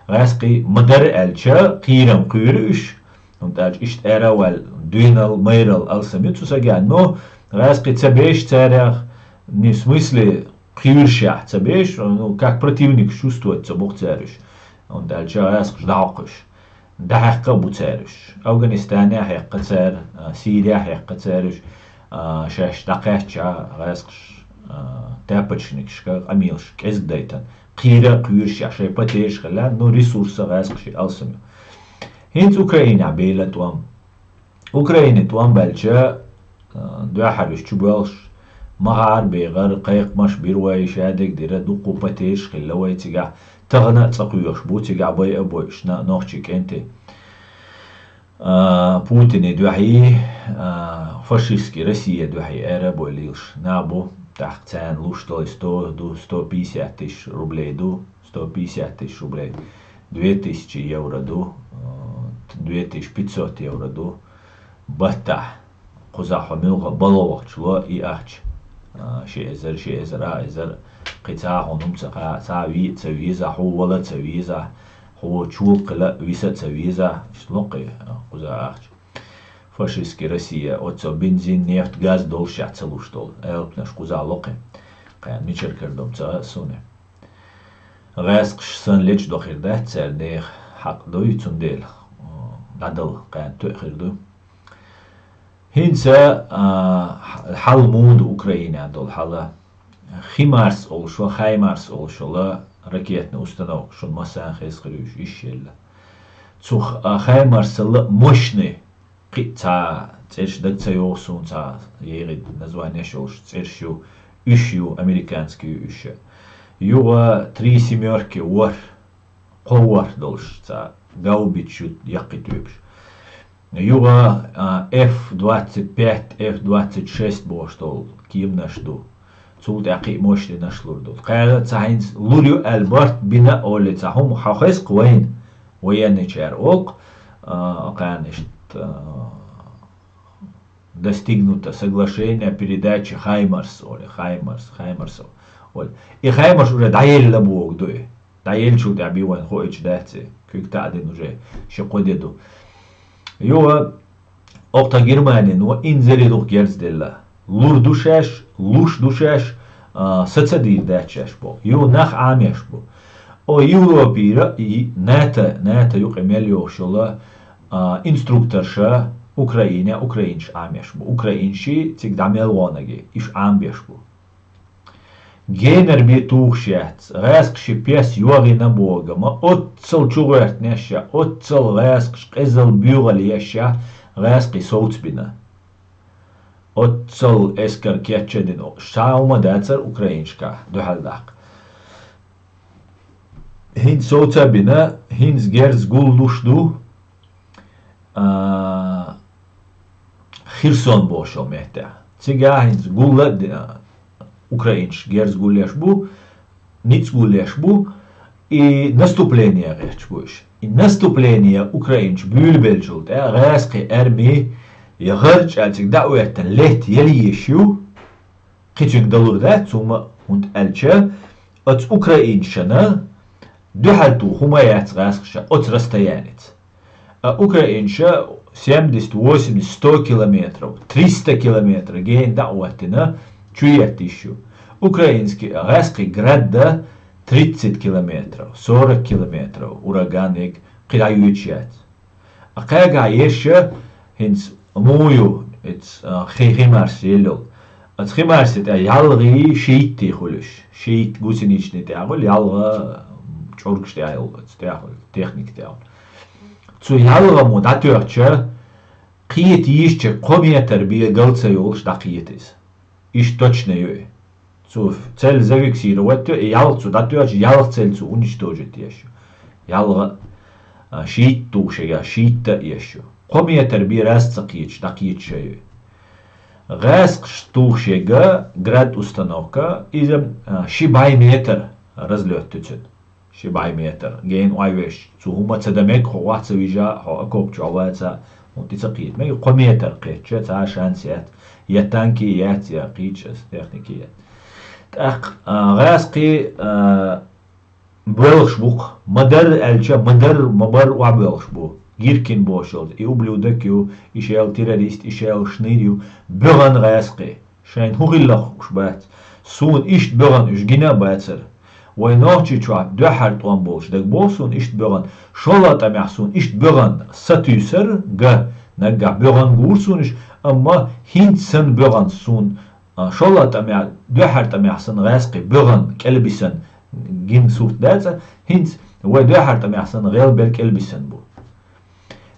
ГӀаьскхий ма-дарра аьлча, кхерам кхоьру уьш, хӀунда аьлча иштта ара а ваьлла, дуьйналла, майралла алсам ю цу сагехь, но гӀаьскхий ца беш царах, не в смысле кхоьрушехь ца беш, ну, как противник чувствовать ца бо-кх цара уьш, хӀунда аьлча гӀаьскхаша дӀахьокху уьш. ДӀахьаькхна а бу цара уьш. Афганистанехь хьаькхна цара, а, Сирехь хьаькхна цара уьш, а, шаьш дӀакхаьчча гӀаьскхаша, а, тапочникашка къамелаш кӀезиг дайтина. Кхера а кхоьрушехь, шайн паччахьаш хилла, ну, ресурс а гӀаьскхашна алсам ю. ХӀинца Украинехь белла тӀом. Украинехь тӀом баьлча, а, дуьххьара уьш чубоьлхуш, ма-хаъара бегӀар, кхайкхамаш бира вай, шадерг дира, дуккха паччахьаш хилла вай цигахь, тахана а цӀа кхоьхуш бу, цигахь байа а бойуш нохчий кӀентий. А, Путине дуьхьий, а, фашистский Россия дуьхьий ара а бой лелаш нах бу, тӀаккха царна луш долу сто ду, сто пятьдесят тысяч рублей ду, сто пятьдесят тысяч рублей, две тысячи евро ду, а, две тысячи пятьсот евро ду, баттахь, кхузахь хьо муьлхха балха вахча ло и ахча, а, ши эзар, ши эзар, а, эзар, кхин цхьа хьуна хӀума ца кха, цхьа ве а ца веза, хьо вала а ца веза, хьо чу кхила а виса а ца веза, иштта ло кхин, а, кхуза ахча. Фашистский Россия, оццо бензин, нефть, газ доллушехь ца луш долу аьлпанаш кхуза ло кхин. Кхин мичара кара ду-м ца хаьа суна. ГӀаьскхаша санна лечкъадо хир дац цара нехан, хьакъ дуй цундела, дӀадала кхин тоьа хир ду. ХӀинца, а, хьал муха ду Украинехь долу хьал? ХимАрс олуш, хаймарс олуш йолу ракетный установка, шуна массарна хезна хир ю уьш, уьш елла. Цу х-, а, хаймарсал мощный, кхин а цхьа цӀераш дага ца йогӀу суна, цхьа егӀи названеш йолуш цӀераш ю, уьш ю, американский ю уьш. Юха три семёрки ворхӀ, кхо ворхӀ долуш цхьа гаубица ю яккхий тоьпаш. Юха, а, Ф двадцать пять, Ф двадцать шесть бохуш долу кеманаш ду. Цул тӀаьхьа кхин а мощныйнаш лур ду. Кхара цхьа хӀинца лур ю аьлла барт бина а олий цхьа хӀума хьо хеза-кх вайна, военныйчара олу-кх, а, кхарна иштта, а, достигнуто соглашение о передаче хаймарс олий, хаймарс, хаймарсов олий. И хаймарс уже дӀаелла бохург ду и. ДӀаеллачул тӀаьхьа бен вайна хоуьйтуш дац и. Куьг таӀдина уже ши-кхо де ду. Юха, окху тхан Германина инзаре дукха герз делла. Лур ду шаьш, луш ду шаьш, а, са ца дийр дац шаьш боху. Юха нах Ӏамеш бу. О, Европера и НАТО, НАТО юкъа мел йогӀуш йолу, а, инструкторша Украине, украинцаш Ӏамеш бу. Украинций цига дӀа мел гӀонаг и, уьш Ӏамбеш бу. Генара бен тухуш яц, гӀаьскхаший пес йогӀийна боху-м, оццал чугӀоьртинеш а, оццал гӀаьскхаша къизалла боьхалла еш а, гӀаьскхий совцабина. Оццал эскар кечдина, цхьа хӀума дацара украинцашкахь дуьхьал даккха. ХӀинца совца а бина, хӀинца герз гуллуш ду, а, Херсон бохуш йолу меттехь. Цигахь хӀинца гулла а ди-, украинцаш герз гулъеш бу, ницкъ гулъеш бу, и наступление гӀерташ бу уьш. И наступление украинчу буьйлабеллачул тӀаьхьа гӀаьскхи арми я гӀарчӀа цига дӀа а оьттина летта яла езаш ю, кхин цуьнга далур дац, цу ма, хӀунда аьлча оцу украинчана дуьхьал туху хӀума яц гӀаьскхаша оцу расстояница. А украинча семьдесят, восемьдесят, сто километров, триста километров гена дӀа а оьттина, чу етташ ю. Украинский гӀаьскхи градда тридцать километров, сорок километров ураган ег кхин дӀа йоьдуш яц. А кхаьга еш хӀинца муха ю, эц, а, хи-, химарс еллал. Аца химарсе тӀехь ялгӀий шийтта хуьлуш. Шийтта гусеничный тӀехь хуьлу, ялгӀа чӀургаш тӀехь йолу, аца тӀехь хуьлу, техника тӀехь хуьлу. Цу ялгӀамо дӀатоьхча, кхета йийшча, кхо метр бегал ца йолуш дӀакхета иза. Иштта точно ю и. Цо цель зафиксировать йо, и ялх цо дӀатоьхча, ялх цель цо уничтожить еш ю. ЯлгӀа, а, шийтта тухуш ега, шийтта а еш ю. Кхо метр бен раз ца кхеташ, дӀакхеташ ю и. ГӀаьскхаш тухуш ега, град установка, иза, а, ши бӀе метр разлёт ю цуьнан. Ши бӀе метр. Гена ойвеш, цу хӀума ца дан мега, хьо охьа ца вижа, хьо окоп чохь ваца, хӀунда тӀе ца кхета мега, кхо метр кхетча, цхьа а шанс яц. Я танки яц, я кхечу техники яц. ТӀаккха, а, гӀаьскхи, а, боьлхуш бу-кх, ма-дарра аьлча, ма-дарра, ма-барра охьабоьлхуш бу. Гиркин бохуш йолу, и ублюдок ю, и шел террорист, и шел шныр ю, боьгӀан гӀаьскхи. Шайна хӀун хилла хууш бац. Суна иштта боьгӀан уьш гина а бацара. Вай Нохчийчохь дуьххьара тӀом болуш дагабоху суна иштта боьгӀан. ШолгӀа тӀамехь суна иштта боьгӀан сатуьйсура, наггахь боьгӀан гура суна уьш, амма хӀинца санна боьгӀан суна, а, шолгӀа тӀамехь, дуьххьара тӀамехь санна гӀаьскхи боьгӀан кӀелбисина гина сурт дац, хӀинца вай дуьххьара тӀамехь санна гӀелбелла кӀелбисина бу.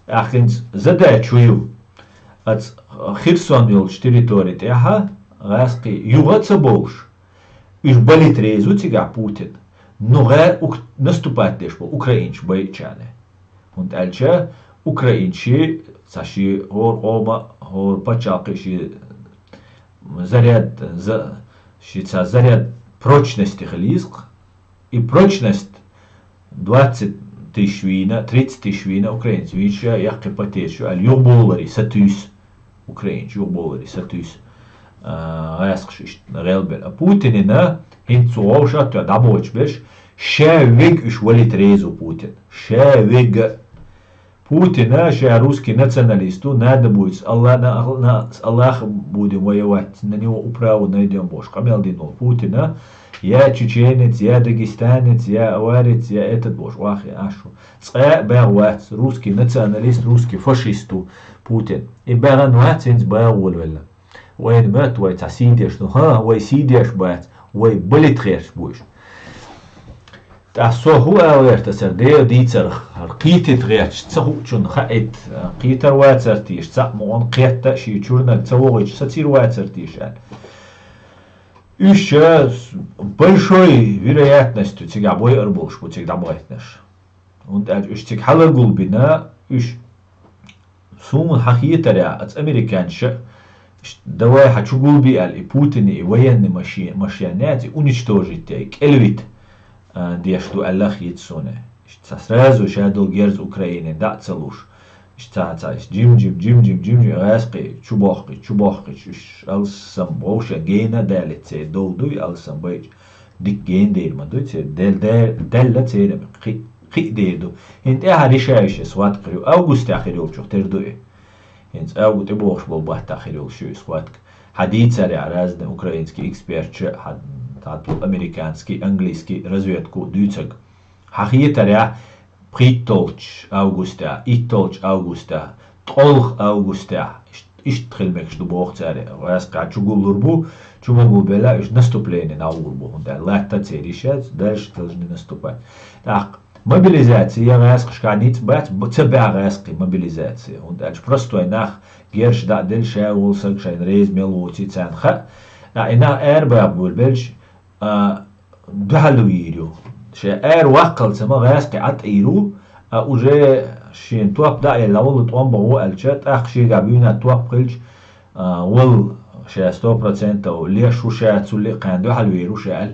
ТӀаккха хӀинца задача хӀун ю? Аца Херсон йолчу территори тӀехьа гӀаьскхи юха а ца бовлуш, уьш балийта реза ву цигахь Путин. Ну, гӀа-, ук-, наступать деш болу украинчу байчарна. ХӀунда аьлча украинчи цхьа ши хӀора къома, хӀора пачхьалкхе ши заряд, за-, ши цхьа заряд прочности хила йизкъ. И прочность двадцать тысяч вийна, тридцать тысяч вийна украинец вийча яккхий потеря ю аьлла, юхаболаре сатуьйсу. Украинчу юхаболаре сатуьйсу, а, гӀаьскхаш иштта гӀелбелла. А Путинина хӀинца цу вовшахтоьхна дӀабойтуш берш, ша вега уьш валийта реза ву Путин. Ша вега. Путина ша русский националист ву, надо будет с Алла-, на, на, с Аллахом будем воевать, на него управу найдём бохуш къамел дина волу Путина, я чеченец, я дагестанец, я аварец, я этот бохуш, вахе ашу. Цкъа а бегӀ вац, русский националист, русский фашист ву Путин. И бегӀан вац, хӀинца бегӀ волавелла. Вайна моьтту вай цхьа сий деш ду. ХӀан, вай сий деш бац, вай балийта гӀерташ бу уьш. ТӀаккха со хӀун ала гӀерта аса, Делан дийцарх, хӀара кхетийта гӀерташ ца хуучунна хаийта, кхетар вацара теша, цхьаъ мукъана кхетта а шен чуьрниг ца вохуьйтуш сацийр вацара теша аьлла. Уьш ша с большой вероятностью цигахь бойур болуш бу цига дӀабахийтинарш. ХӀунда аьлча уьш цига хьала гулбина, уьш суна хьан хетарехь, аца американча, давай хьан чу гулби аьлла, и Путине, и военный маши-, машен яц, и уничтожить яй, кӀелвита, а, деш ду аьлла хета суна. Иштта цхьа сразу ша долу герз Украине дӀа а ца луш. Иштта цхьа, цхьа, иштта жим-жим, жим-жим, жим-жим, гӀаьскхи, чу бохкхи, чу бохккхи, уьш алссам вовшен гена далица церан дов дуй, алссам байча. Дика гена дер ма дуй церан, дел-, де-, делла церан кхи-, кхиъ дер ду. ХӀинца тӀаьхьа решающая схватка хир ю, августехь хир йолчух тера ду и. ХӀинца авгу тӀебохуш болу баттахь хир йолуш ю и схватка. Хьан дийцарехь разный украинский экспертча, хьан, хьан ту американский, английский разведку дуьйцург. Хьан хетарехь, пхийттолчу августехь, иттолчу августехь, ткъолгӀа августехь, иш-, иштта хила мегаш ду боху цара. ГӀаьскхи чу гуллур бу, чу ма гулбелла, уьш наступление дӀагӀур бу, хӀунда аьлча латта церан йиш яц, дальше должны наступать. ТӀаккха мобилизация я гӀаьскхашкахь ницкъ бац, б-, ца баьхьа гӀаьскхи мобилизация, хӀунда аьлча простой нах герш дӀа а делла, ша волу саг шайна реза мел воций царна хаьа. ТӀаккха и нах арабаха буьйлабелча, а, дуьхьал вийр ю. Ша ара ваккхалца ма гӀаьскхи Ӏа тӀе йийр ву, а уже шена топ дӀа а елла, валла тӀом бан ву аьлча, тӀаккха шегахь буьйна топ хилча, а, валла ша сто процентов леш ву ша, цул а кхана дуьхьал вийр ву ша аьлла,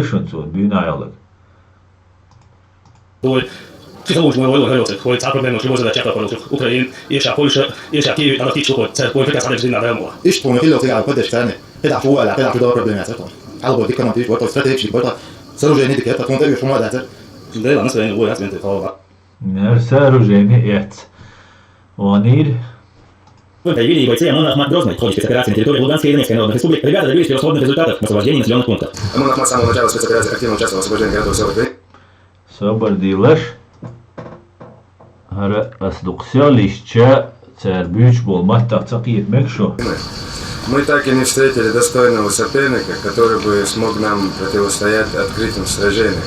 хой шуна цо, буьйна йолаг. Вай, кхы хӀумаш вай, вай, вай, вай, вай цхьа проблема, любой задача, яккха паралчух, Украина, эша Польша, эша Киев, ана кийчу хӀума, церковь, приказ хьадеш дина, да, мо. Иштта тхуна хилла цига поддержка царна. КхидӀа чу вала, кхидӀа чу дора проблема яцар тхуна. Хьалабо дика командир, вай, стратегический, вай, сооружение дика, тхуна тӀе уьш хӀума дацар. Дела настроение вай, яц, венте, хала. Нер сооружение эц. Ванир. Появили бойцы ОМОНа «Ахмат» Грозный в ходе спецоперации на территории Луганской и Донецкой народных республик. Ребята добились превосходных результатов в освобождении населенных пунктов. ОМОН «Ахмат» с самого начала спецоперации активно участвовал в освобождении городов и сел Украины. Собар дилаш. ХӀара ас дукха сел лишча, цара буьйцуш болу маттах ца кхета мега шу. Мы так и не встретили достойного соперника, который бы смог нам противостоять в открытом сражении.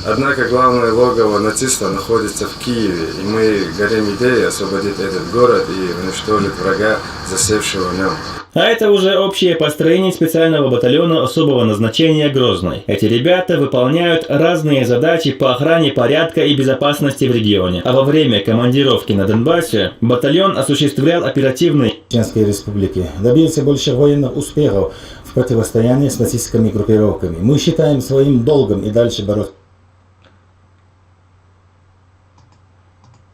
Однако главное логово нацистов находится в Киеве, и мы горим идеей освободить этот город и уничтожить врага, засевшего в нем. А это уже общее построение специального батальона особого назначения «Грозный». Эти ребята выполняют разные задачи по охране порядка и безопасности в регионе. А во время командировки на Донбассе батальон осуществлял оперативные Чеченской Республики добился больших военных успехов в противостоянии с нацистскими группировками. Мы считаем своим долгом и дальше бороться.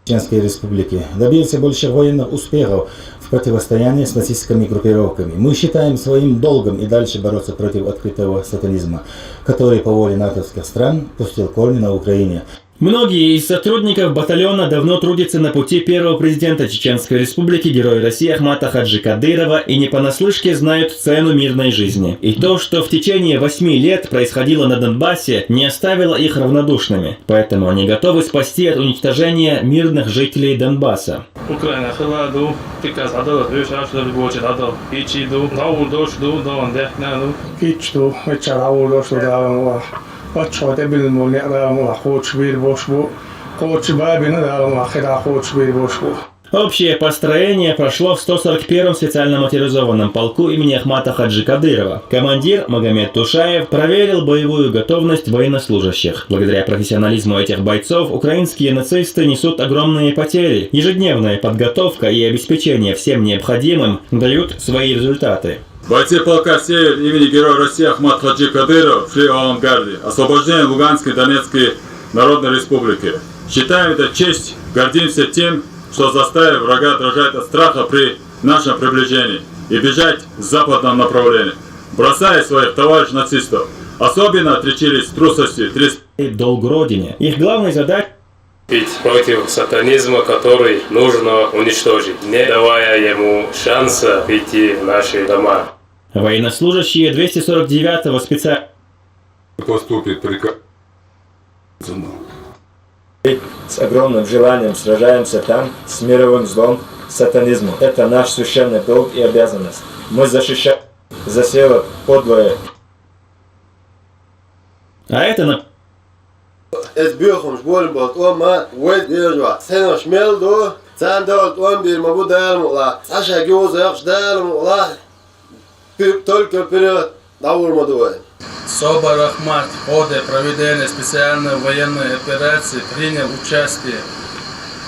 Чеченской Республики добился больших военных успехов в противостоянии с нацистскими группировками. Мы считаем своим долгом и дальше бороться против открытого сатанизма, который по воле натовских стран пустил корни на Украине. Многие из сотрудников батальона давно трудятся на пути первого президента Чеченской Республики, героя России Ахмата Хаджи Кадырова, и не понаслышке знают цену мирной жизни. И то, что в течение восьми лет происходило на Донбассе, не оставило их равнодушными. Поэтому они готовы спасти от уничтожения мирных жителей Донбасса. Украина хила ду, приказ адал, дёш аш дал, бочи адал, ичи ду, даур дош ду, даун дехна ду. Кич ду, веча даур дош ду, даун ва. Пачхо те бил мол не даун ва, хоч бир бош бу. Хоч бабина даун ва, хида хоч бир бош бу. Общее построение прошло в сто сорок первом специальном моторизованном полку имени Ахмата Хаджи Кадырова. Командир Магомед Тушаев проверил боевую готовность военнослужащих. Благодаря профессионализму этих бойцов украинские нацисты несут огромные потери. Ежедневная подготовка и обеспечение всем необходимым дают свои результаты. Бойцы полка «Север» имени Героя России Ахмат Хаджи Кадырова шли в авангарде освобождения Луганской и Донецкой Народной Республики. Считаем это честь, гордимся тем, что заставили врага дрожать от страха при нашем приближении и бежать в западном направлении, бросая своих товарищ нацистов. Особенно отличились трусостью тридцать долг Родине. Их главной задачей Ведь против сатанизма, который нужно уничтожить, не давая ему шанса прийти в наши дома. Военнослужащие двести сорок девятого специального поступит приказ. С огромным желанием сражаемся там с мировым злом сатанизмом. Это наш священный долг и обязанность. Мы защищаем заселок подлое. А это на Эс бюхумш болин бол тӀом ма вай дежа. Сенош мел ду, цан дол тӀом бир ма бу Дала мукъла. Саша гюза яхш Дала мукъла. Пи-, только вперёд, даур ма ду вай. Собор Ахмат в ходе проведения специальной военной операции принял участие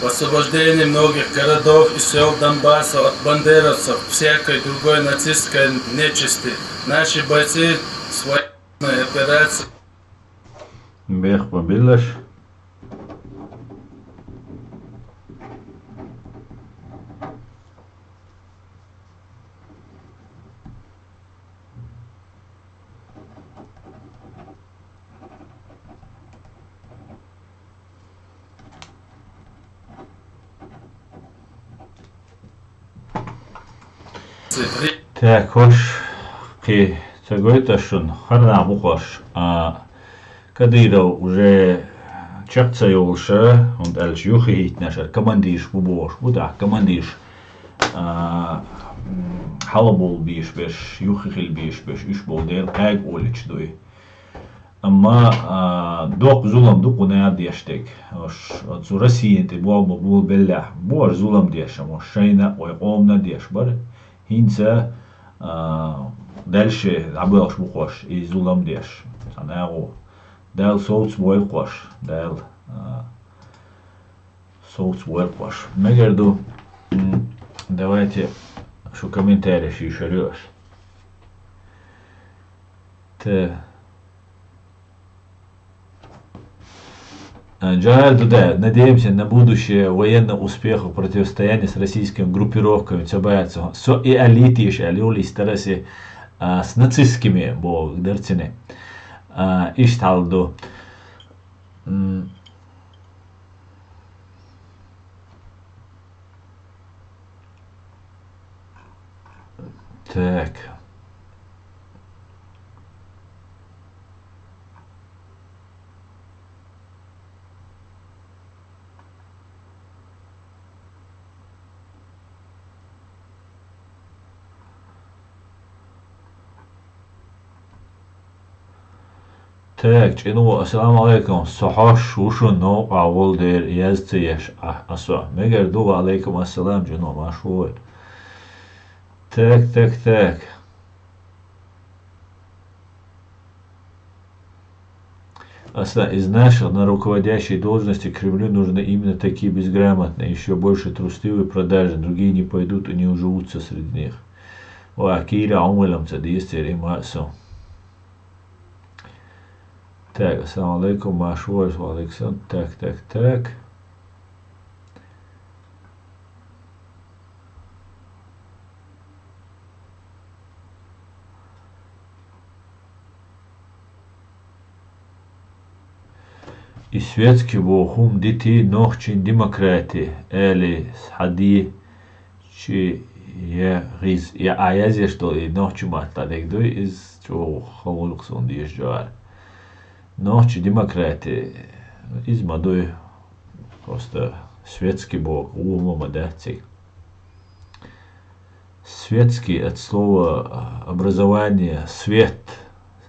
в освобождении многих городов и сел Донбасса от бандеровцев, всякой другой нацистской нечисти. Наши бойцы свои операции. Бехпа биллаш. Так, хош, кхы ца гойташ шун, харна бу хош. А, Кадыров уже чакх ца йолуша, хӀунда аьлча юххе хӀиттинарш командирш бу бохуш бу, тӀаккха командирш, а, м, хьалабовла бийш берш, юххе хила бийш берш, уьш болу дела кхаьга олуьйтуш ду и. Амма, а, доккха зулам ду кху наха деш дерг. Ош, оцу Россина тӀе болх бан болабеллехь, бу ош зулам деш, амма ош шайна а, вай къомана а деш бара. ХӀинца, а, дальше дӀабоьлхуш бу кхош, и зулам деш. Цхьа нагӀо. Дала совца бойла кхош. Дала, а, совца бойла кхош. Мегар ду, м, давайте шу комментарий шийшар ю аша. Та. А, Джарард Дудаев, надеемся на будущее военных успехов в противостоянии с российскими группировками, ца баьццу. Со и алийтийша аьлла, юлийс тарасе, а, с нацистскими боху дарцане. А, иштта хьал ду. М. Так. Так, чӀино, ассаламу алейкум. Со хьош ву шун новкъа волу дера, яз ца еш а, а со. Мегар ду, ва алейкум ассалам, чӀино, марш ву вай. Так, так, так. Аслан, из наших на руководящие должности Кремлю нужны именно такие безграмотные, еще больше трусливые, продажные, другие не пойдут и не уживутся среди них. Ва кийра умалам ца дистер има со. Так, ассаламу алейкум, марш ву вай, ва алейкум. Так, так, так. И светски бохум дити нохчин демократи, эли схьади чи я гӀиз, я а язеш долу и нохчи матта дегдуй, из чӀогӀа хавулкъ сон деш жар. Нохчи демократи, из ма дуй, просто светски боху, вума ма дац цига. Светский от слова, а, образование, свет,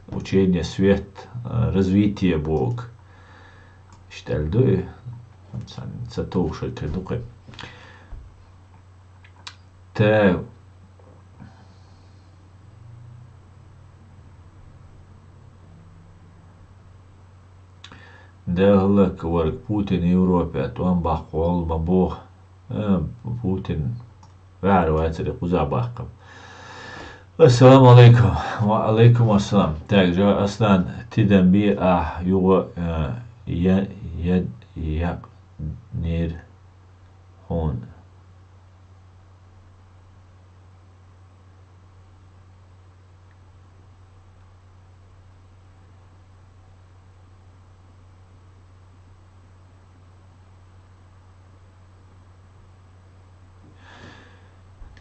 учение, свет, а, развитие боху. Иштта аьлла ду и? Ца, ца товшалла ду кхин. Та Дала хӀаллак варг Путин Европе тӀом баккха гӀолла ма боху. Э, Путин ваьхьара вацаре кхуза баккха. Ассаламу алейкум. Ва алейкум ассалам. Так, жа Аслан, тидам бе ахь югӀа, э, я, я, я, нер хьуна.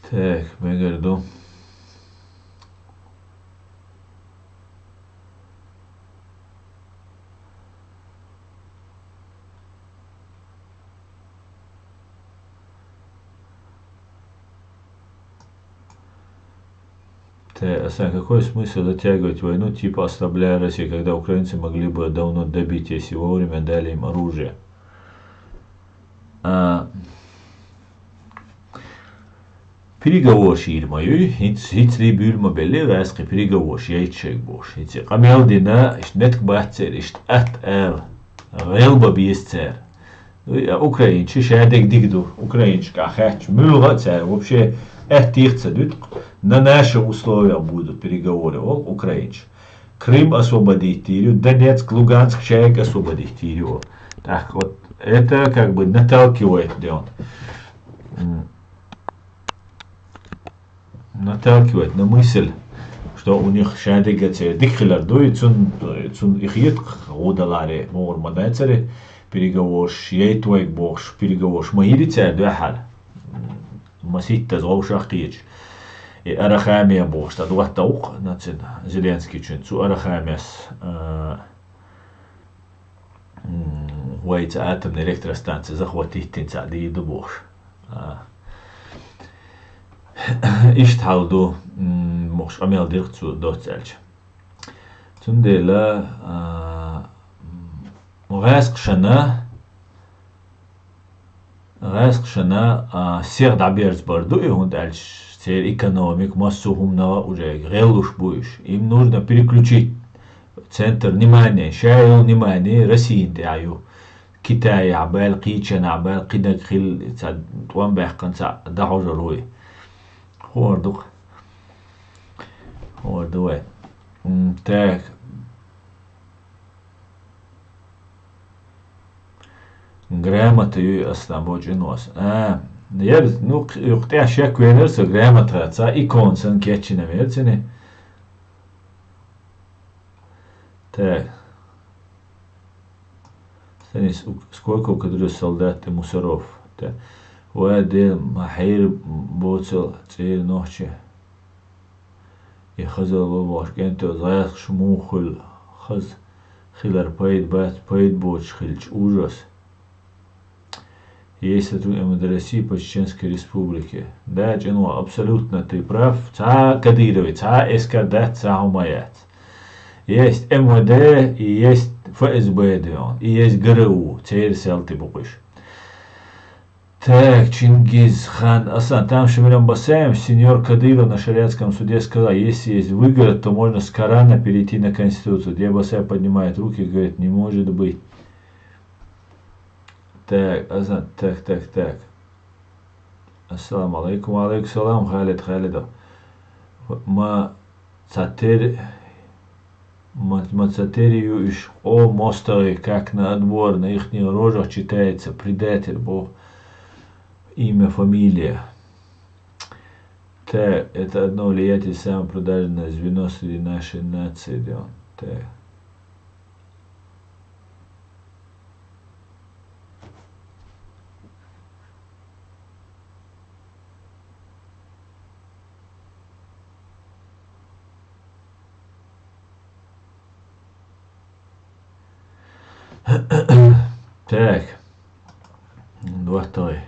Так, мегар ду. Тэ, а сам какой смысл затягивать войну, типа ослабляя Россию, когда украинцы могли бы давно добить, если вовремя дали им оружие? А, переговорщик ма юй, хӀинц-, хӀинцале буьйлу ма белли, гӀаьскхи переговорщик яйта шайга бохуш. ХӀинца къамел дина, иштта меттиг бац церан, иштта атта ала, гӀелба беза цара. Ой, а украинчи шадерг диг ду. Украинчика хаьттича, муьлха а цара вообще аьттих а ца дуьту, на наших условиях будут переговоры, олу украинчи. Крым освободить йийр ю, Донецк, Луганск шайга освободить йийр ю. Так вот, это как бы наталкивает, где он, м, наталкивает на мысль, что у них шадерг а церан дика хилар ду, и цун, цун и хетта гӀо даларе, мугӀар ма дацаре, переговорш яйта вайга бохуш, переговорш ма йийри цара дуьххьара. Маситтаза вовшах кхеташ. И Арахамия бохуш, цхьа доттагӀа ву-кх нацин Зеленскийчун, цу Арахамияс, а, м, вай цхьа атомный электростанция захватить дина цхьа дийр ду бохуш. А. Иштта хьал ду, м, мохуш къамел дира-кх цо доцца аьлча. Цундела, а, м, гӀаьскхашна, гӀаьскхашна, а, сих дӀаберзабар ду и, хӀунда аьлча церан экономика, массо а хӀуманах а уже гӀеллуш бу уьш. Им нужно переключить центр внимания, ша йолу внимание Российна тӀехь ю. Китайхь баьлла, кхечанхьа баьлла, кхидерг хилла, цхьа тӀом баьккхина, цхьа дӀахьожур вуй. ХӀора ду-кх. ХӀора ду вай. М, так. Грамота юй ас там бочу нос. А, яр, ну, кх-, юкъа тӀехь шек венар со грамота, цхьа икона санна кечйина вер цуьнан. Так. Санис, у-, сколько у кадрёв солдат и мусоров? Так. Ва де, ма хьер боцал цӀера нохчи. И хаза ло вахаш кӀентий, гӀаьскхаша муха хуьлу хаза хилар пайда бац, пайда боцуш хилча ужас. Есть сотрудник МВД России по Чеченской Республике. Да, чӀино, абсолютно ты прав. Цхьа Кадыровый, цхьа эскар дац, цхьа хӀума яц. Есть МВД, и есть ФСБ, да, и есть ГРУ, церан салтий бу-кх уьш. Так, Чингиз хан, Асан, там Шамилем Басаем, сеньор Кадыров на шариатском суде сказал, если есть выгород, то можно с Корана перейти на Конституцию. Дебасаев поднимает руки и говорит, не может быть. Так, Асан, так, так, так. Ассаламу алейкум. Ва алейкум салам, Халид Халидов. Ма цатер, ма, ма цатер ю иш о мостовый, как на отбор, на ихних рожах читается предатель, бо имя, фамилия. Так, это одно влиятель, самое продажное звено среди нашей нации, да, так. Так. Дуахтай.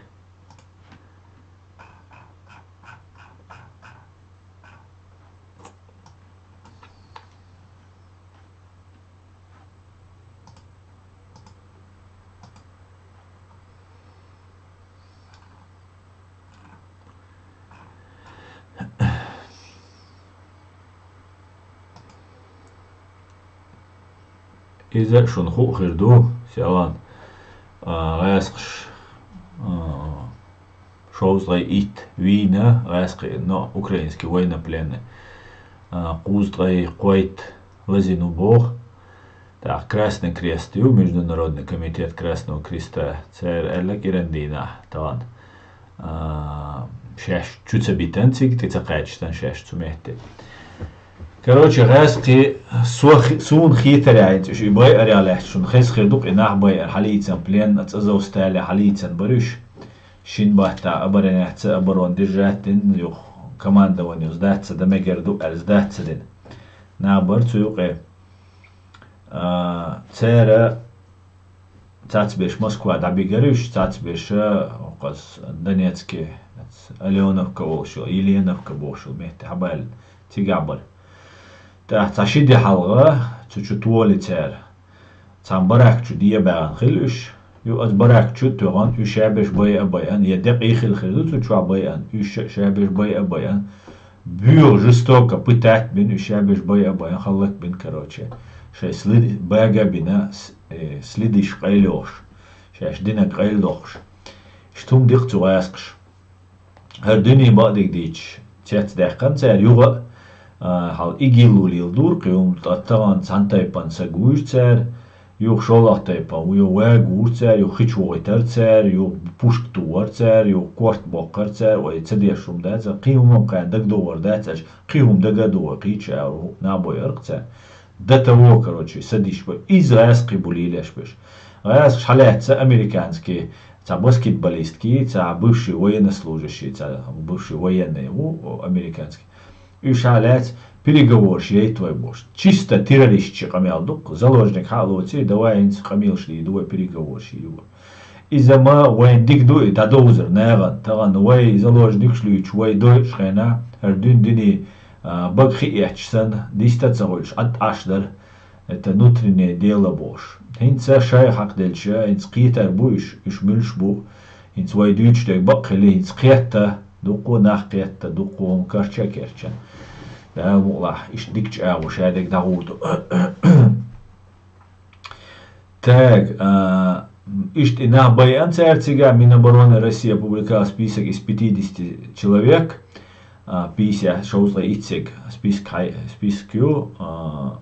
Иза шуна хуу хир ду, Селан, а, гӀаьскхаш, а, шовзткъе итт вийна гӀаьскхий, но украинский военнопленный, а, кхузткъе кхойтта лазийна ву боху. ТӀаккха Красный Крест ю, Международный комитет Красного Креста, цара аьлла кӀиран дийнахь тахана, а, шаьш чу ца битан цига, тӀе ца кхаьчтан шаьш цу метте. Короче, гӀаьскхий, со хи-, суна хетарехь, хӀинца уьш и байарехь лаьцна шуна хеза хир ду-кх и нах байар, хьалийцан плен, цӀа Азовстале хьалийцан бара уьш. Шина баттахь оборонехь ца оборона держать дина, юха командование сдаться дан мегар ду аьлла сдаться дина нах бара цу юкъе. А, цара цхьацца берш Москва дӀабигар уьш, цхьацца берш, оцу Донецке, Алёновка олуш йолу, Еленовка бохуш йолу метте хьабаьлла, цигахь бара. ТӀаккха цхьа ши де хьалха цу чу тохале цара. Цхьана барак чу дӀабаьхна хилла уьш. Ю, оцу барак чу тоьхна, уьш шаберш байа а байъан, я декъий хилла хир ду цу чохь байъан, уьш ша-, шаберш байа а байъан. Боьха жестоко пытать бина, уьш шаберш байа а байъан, хӀаллак бина, короче. Шайн след-, бага а бина, с-, э, следиш къайлайохуш. Шаьш динарг къайладохуш. Иштта хӀума ди-кх цу гӀаскхаша. ХӀара дуьне бакъдерг дийцича, цецдаьккхина цара юха а, а, хьал ИГИЛ-о леладора кхин хӀума, ткъа тахана цхьана тайпана са гуьйжу цара, юха шолгӀа тайпана, юха вага вура цара, юха хи чу вохуьйтара цара, юха пушка тухара цара, юха корта боккхара цара, вай ца деш хӀума дац, кхин хӀума кхарна дагадогӀур дац аьлча, кхин хӀума дага а догӀий, кхечу агӀор набой аркъ цара. До того, короче, садиш бу. Иза гӀаьскхий бу лелош берш. ГӀаьскхаша хьалаьцна американский цхьа баскетболистки, цхьа бывший военнослужащий, цхьа бывший военный ву, американский. Уьш хьалаьцна переговораш яйта вай бохуш. Чисто террористчий къамел ду-кх, заложник хьа а лоций, давай хӀинца къамелаш дийр ду вай, переговораш йийр ю вай. Иза ма вайн дика ду и дӀадовзар нахана, тахана вай заложникаш луьйчу, вай дойуш хенахь, хӀара дуьнен дуьне, а, бага хи эцча санна, диста а ца хуьлуш, Ӏад Ӏаш дара, это внутреннее дело бохуш. ХӀинца шай хьакхаделча, хӀинца кхетар бу уьш, уьш муьлш бу, хӀинца вай дуьйцуш дерг бакъ хили, хӀинца кхетта, дуккха а нах кхетта, дуккха а хӀума карча а керчан. Дала мукъалахь, иштта дика чӀагӀо шадерг дӀагӀур ду. Так, а, иштта и нах байъан цара цигахь, Минобороны России опубликовал список из пятидесяти человек, а, пятьдесят, шовзткъе итт стаг список хьай-, список ю, а,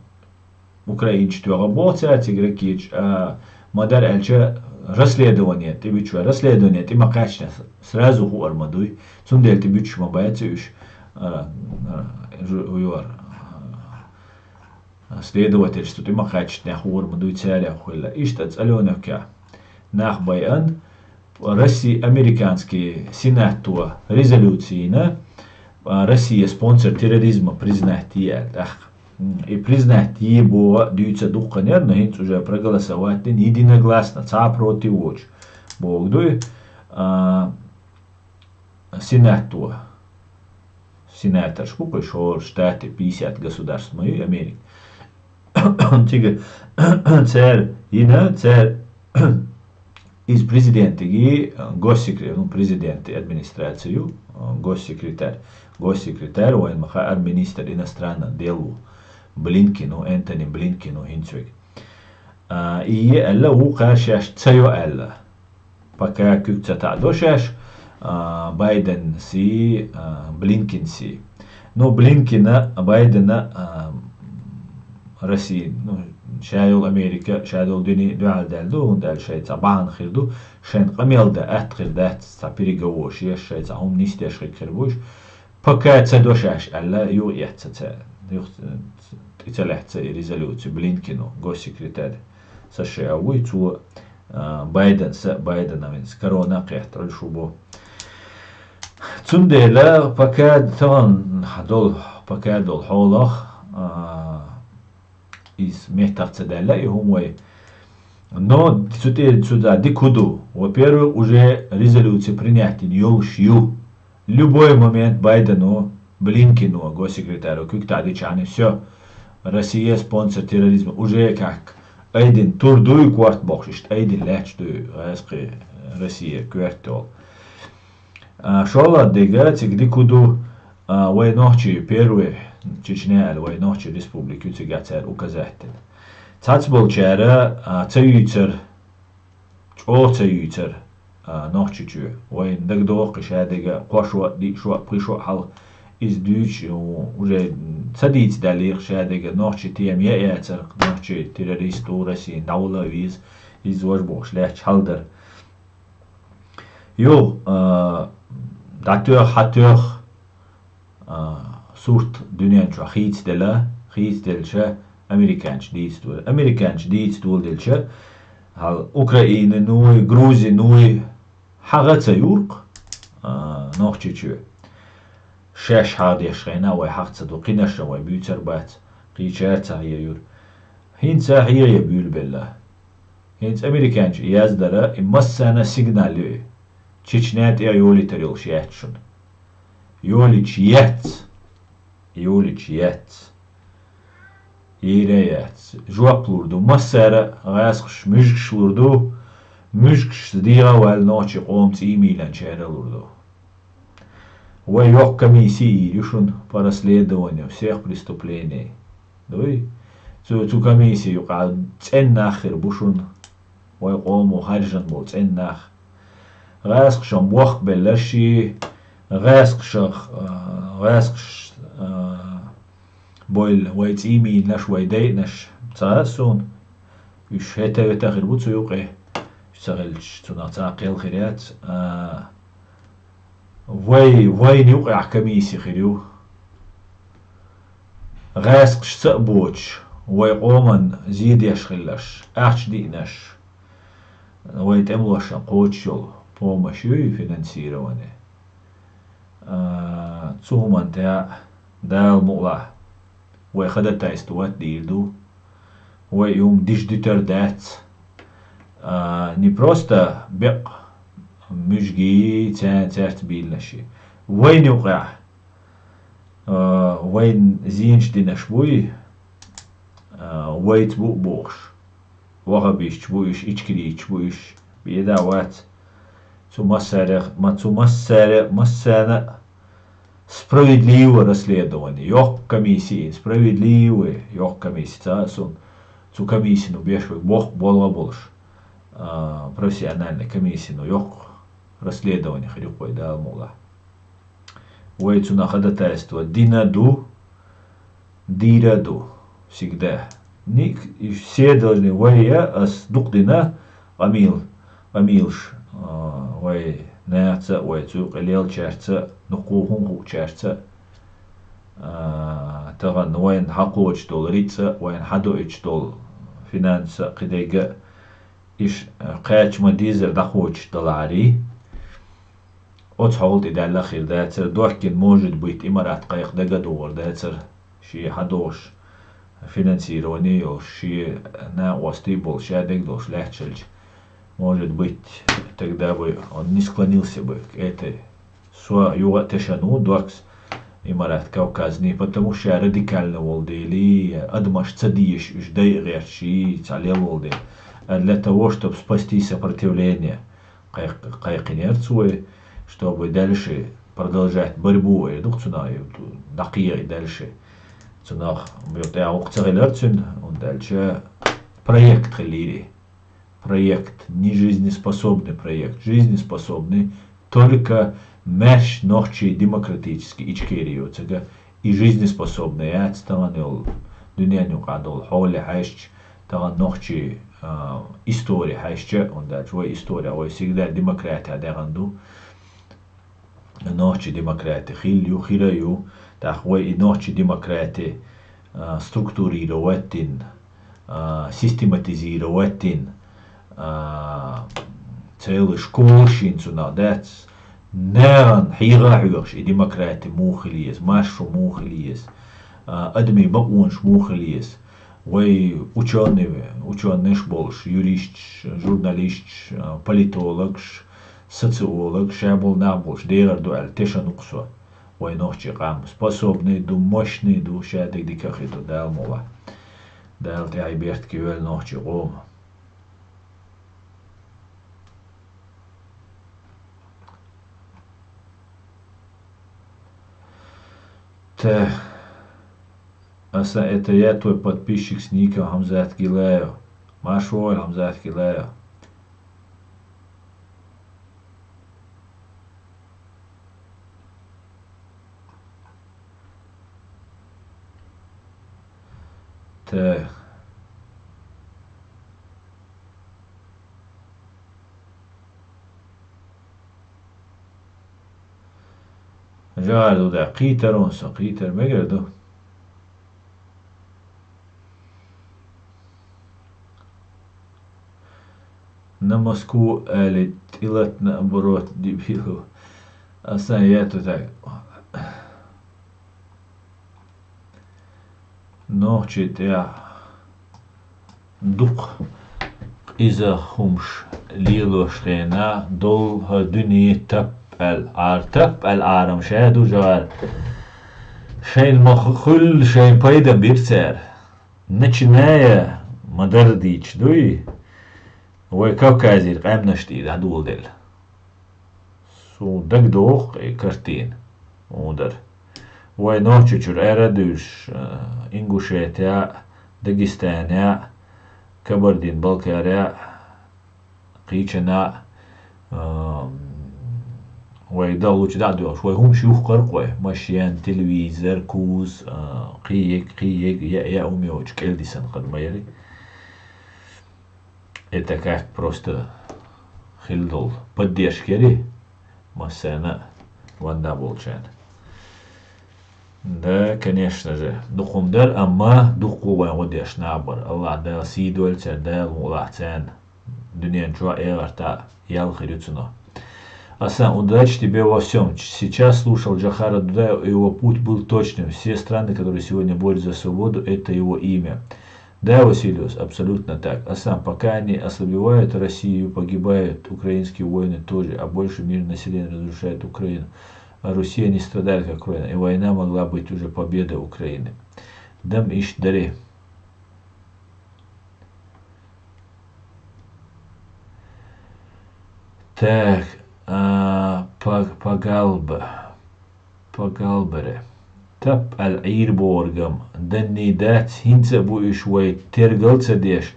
украинчу тоьхна боху цара цига ракеташ, а, ма-дарра аьлча, расследование тӀе буьтуш ваьлла, расследование тӀе ма кхаьчна, сразу хуур ма дуй, цундела тӀе буьтуш ма бац уьш, а, а, жу-, юар, а, следовательство тӀе ма кхаьчнехь хуур ма дуй царех хилла. Иштта цӀа Алёновкехь нах байъан, Россия, американский сенато резолюцийна, а, Россия спонсор терроризма признать йи аьлла тӀаккха. М, и признать йи боху дуьйцу дуккханера, но хӀинца уже проголосовать дина единогласно, цхьа а против воцуш боху дуй. А, Сенато. Сенаторш бу кхуьш хӀора штате, пятьдесят государств ма ю Америка. Цига цара йина, цара из президентиги, госсекре-, ну, президенти администрацию, госсекретарь. Госсекретарь, вайн ма хаара, министр иностранных дел ву. Блинкин ву, Энтони Блинкин ву хӀинца вега. А, и е аьлла, вукхара шаьш ца йо аьлла. Пока куьг ца таӀадо шаьш, а, Байден си, а, Блинкин си. Ну, Блинкина, Байдена, а, Россия, ну, ша йолу Америка, ша долу дуьне дуьхьал даьлла ду, хӀунда аьлча шайца бахьана хир ду, шайн къамел дан атта хир дац, цхьа переговораш еш, шайца хӀума нисдеш хир, хир бу уьш. Пока ца до шаьш аьлла, юха эцна ца, юха тӀе ца лаьцна и резолюци. Блинкину, госсекретарь, США вуй, цо, а, Байден, са Байдена винца корона кхетта Ӏуьллуш ву бо. Цундела пока тахана долу, пока долу хьолах, а, иза меттах ца даьлла и хӀума вай. Но цу тӀе, цу да дика хӀу ду. Во-первых, уже резолюция принять йина йолуш ю. Любой момент Байдено, Блинкено, госсекретаро куьг таӀадичхьана, всё. Россия спонсор терроризма уже как айдина тур дуй, корта бохуш, иштта айдина лаьтташ дуй гӀаьскхи Россия коьрта йолу. А, шолгӀа дега цига дика хӀу ду, а, вай нохчий первый Чечня аьлла, вай нохчий республика ю цига цара указать дина. Цхьацца болчара, а, ца юьйцура, чӀогӀа ца юьйцура, а, Нохчийчоь. Вайна дагадогӀу-кх и шадерг кхо шо а, диъ шо а, пхи шо а хьалха иза дуьйцуш, у-, уже ца дийца даьллера-кх шадерг, нохчий тема яа яцара-кх, нохчий террорист ву, Россина дӀавала а веза, иза важа бохуш лаьтташ хьал дара. Юха, а, дӀатоьхна, хьатоьхна, а, сурт дуьнен чохь хийцаделла, хийцаделча, американчу дийца долу. Американчу дийца доладелча, хьал Украинан вуй, Грузин вуй, хьагӀа ца юра-кх, а, Нохчийчоь. Шаьш хьагӀ деш хенахь вай хьагӀ ца ду, кхинарш а вай буьйцур бац, кхечара ца хьегӀа юра. ХӀинца хьегӀа буьйлабелла. ХӀинца американчу яздара, и массарна сигнал ю и. Чечня тӀе йолуьйтур йолуш яц шуна. Йолуьйтуш яц. Йолуьйтуш яц. Йийра яц. Жоп лур ду. Массара гӀаьскхаш муьжгаш лур ду. Муьжгаш дегӀа а ваьлла нохчий къоман цӀий мийланчара лур ду. Вай йоккха комисси йийр ю шуна по расследованию всех преступлений. Дуй? Цу, цу комисси юкъахь цӀена нах хир бу шуна. Вай къомо харжина болу цӀена нах. ГӀаьскхашна бохк белларш, гӀаьскхашах, а, гӀаьскхаш, а, бойла вай цӀий мийланаш, вай дайъанаш ца хаьа суна. Уьш хӀета-вета хир бу цу юкъе. Уьш ца хилча, цунах цхьа кхел хир яц. А, вай, вайна юкъехь комисси хир ю. ГӀаьскхашца а боцуш, вай къоман зе деш хилларш, ахча диънарш, вай тӀемалошна кхочуш йолу помощь юй, финансирование. А, цу хӀуманна тӀехь Дала мукъалахь, вай ходатайство ват дийр ду. Вай и хӀума дижа дуьтур дац. А, не просто бекъ муьжгий, царна цаьрца бийланаш. Вайна юкъехь, а, вайна зенаш динарш буй, а, вайца бу а бохуш. Вахабисташ бу уьш, ичкарийташ бу уьш, беда а вац. Цу массарех, ма цу массаре, массарна а справедливое расследование, йоккха комисси, справедливое, йоккха комисси ца а суна. Цу комиссино беш вай боху болга болуш, а, профессиональный комиссино йоккха расследование хир ю-кх вай Дала мукъалахь. Вай цунах ходатайство дина ду, дийр а ду, всегда. Ник, все должны, вай а, ас дукха дина, къамел, къамелаш, а, вай нахаца а, вай цу юкъе лелачаьрца а, дуккха хӀума хуучаьрца а, а, тахана вайна хьакхочуш долу рицкъа а, вайна хьадоуьйтуш долу финанс а, кхидерг а, иш, а, кхача ма-деззара дӀакхочуш далахьарий. Оцу хьоле тӀе даьлла хир дацара, дохкина, может быть, имарат кхайкха дага а догӀур дацара, шен хьадогӀуш финансирование йолуш, шен накъостий болуш, шадерг долуш лаьтташ хилча, может быть, тогда бы он не склонился бы к этой. Со юха а тешан ву дохкас, Имарат Кавказный, потому что радикально волу дели, адамаш ца дезаш, уьш дайа гӀерташ, цхьа лел волу дела. А для того, чтобы спасти сопротивление, кхайк-, кхайкхинера цо, чтобы дальше продолжать борьбу, э, ду-кх цунах, э, дӀакхехьа дальше. Цунах, ю тӀаьхьа гӀуллакх ца хилира цуьнан, хӀунда аьлча проект хилира. Проект, не жизнеспособный проект. Жизнеспособный только маьрша нохчий демократический Ичкери ю цига, и жизнеспособный яц тахана йолу дуьненан юкъахь долу хьоле хьаьжча, тахана нохчий, а, истори хьаьжча, хӀунда аьлча вай истори, вай всегда демократия даьхна ду. Нохчий демократи хилла ю, хир а ю, тӀаккха вай и нохчий демократи, а, структурировать дина, а, систематизировать дина, а, целый школа шина цунах дац, нахана хьеха а хьоьхуш, и демократи муха хила еза, маршо муха хила еза, а, адамийн бакъонаш муха хила еза. Вай учёный, учёныш болуш, юристаш, журналисташ, а, политологаш, социологаш, ша болу нах болуш дехар ду аьлла тешна ву-кх со. Вай нохчий къам способный ду, мощный ду, ша дерг дика а хир ду, Дала мукъ лахь. Дала тӀаьхье беркате йойла нохчий къоман. Тэ, аса, это я, твой подписчик с ником Хамзат Гилаев. Маршо войла, Хамзат Гилаев. Тэ. Жагьар ду дӀа, кхийтар ву сан, кхийтар мегар ду. На Москву али тӀилат наоборот дибилу. Асан я ту так. Нохчий тӀехь дукха къиза хӀумаш лелош хенахь, долу хӀара дуьне тап аьлла Ӏара, тап аьлла Ӏарам ша ду жагьар. Шайна ма хуьллу, шайн пайда бира цара. Начиная ма-дарра дийча дуй, вай Кавказера къаьмнаш тӀера дӀадоладелла. Суна дагадогӀу-кх и картина, хӀун дара. Вай Нохчийчуьра ара а дуьйш, а, Ингушетия а, Дагестания а, Кабардин-Балкария а, кхечанхьа а, а, вай дахлучу дӀа а доьлхуш, вай хӀумаш юхкура-кх вай, машен, телевизор, куз, а, кхин ерг, кхин ерг, яа, яа хӀума йоцуш кӀел дисина хир ма яри. Это как просто хилла долу поддержка яри массарна а, ванда болчарна. Да, конечно же, дукха хӀума дара, амма дуккха вайн гӀо деш нах бара. АллахӀ Дала сий дойла церан, Дала мукъ лахь царна дуьнен чохь а, эхартахь а ял хир ю цунах. Асан, удачи тебе во всём. Сейчас слушал Джохара Дудаева, его путь был точным. Все страны, которые сегодня борются за свободу, это его имя. Да, Василиус, абсолютно так. Асан, пока они ослабевают Россию, погибают украинские воины тоже, а больше мирное население разрушает Украину. А Россия не страдает, как Украина. И война могла быть уже победа Украины. Дам иштта даре. Так, а, Па-, Пагалба. Пагалбаре. Тап аьлла Ӏийр бохургам данний дац, хӀинца а бу уьш вай тергал ца деш,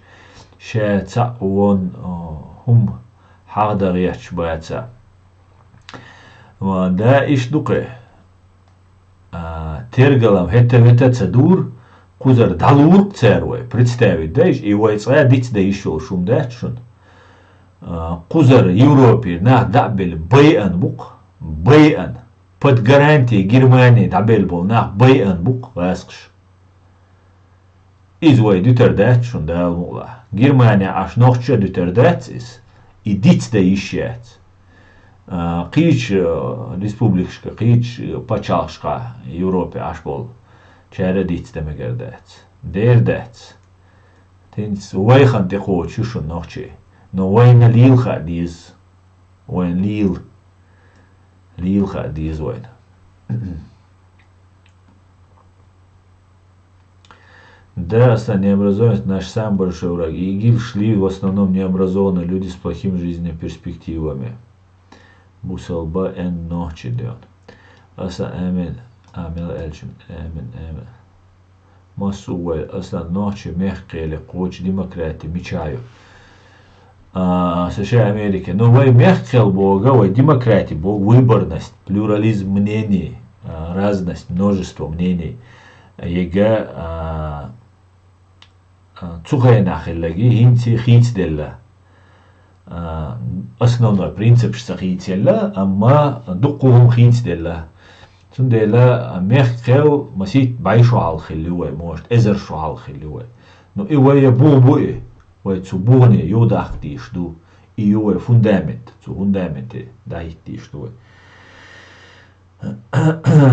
ша цхьаъ вон, а, хӀума хьагӀ дан гӀерташ баца. Ва, да, иштта ду кхе. А, тергалам хӀетта-вета ца дур, кхузара дӀалур-кх цара вай, представить дайш, и вай цкъа дицдан йиш йолуш хӀума дац шуна. А, кхузара Европера нах дӀа а белла, байъан бу-кх, байъан. Под гарантией Германии дӀабелла болу нах байъан бу-кх гӀаскхаш. Иза вай дуьтур дац шуна, Дала мукъ лахь. Германехь Ӏаш нохчаша а дуьтур дац иза. И дицдан йиш яц. А, кхечу, а, республикашка, кхечу, а, пачхьалкхашкахь Европе Ӏаш болу, чара а дицдан мегар дац. Дера дац. ХӀинца вайхана тӀекхочуш ю шуна нохчий. Но вайна лийла хаа деза. Вайна лийла. Лийла хаа деза вайна. Да, Аслан, необразованность наш самый большой враг. ИГИЛ шли в основном необразованные люди с плохими жизненными перспективами. Бусалба эн нохчи дён. Аслан, амин. Амин, элчин. Амин, амин. Массу вай, Аслан, нохчи мехкеле, кочи демократи, мичаю. А, США Америки. Но вай мехкел бога, вай демократи бог, выборность, плюрализм мнений, а, разность, множество мнений. Ега, а, а, цухайна хиллаги, хинци хийцделла. А, основной принцип ца хийцелла, амма дуккухум хийцделла. Цундела, а, мехкел масит бай шо хал хилли вай, может, эзер шо хал хилли вай. Но и вай я бух буи, вай цу бухне юдах тиш ду, и ю вай фундамент, цу фундаменте дахит тиш ду вай.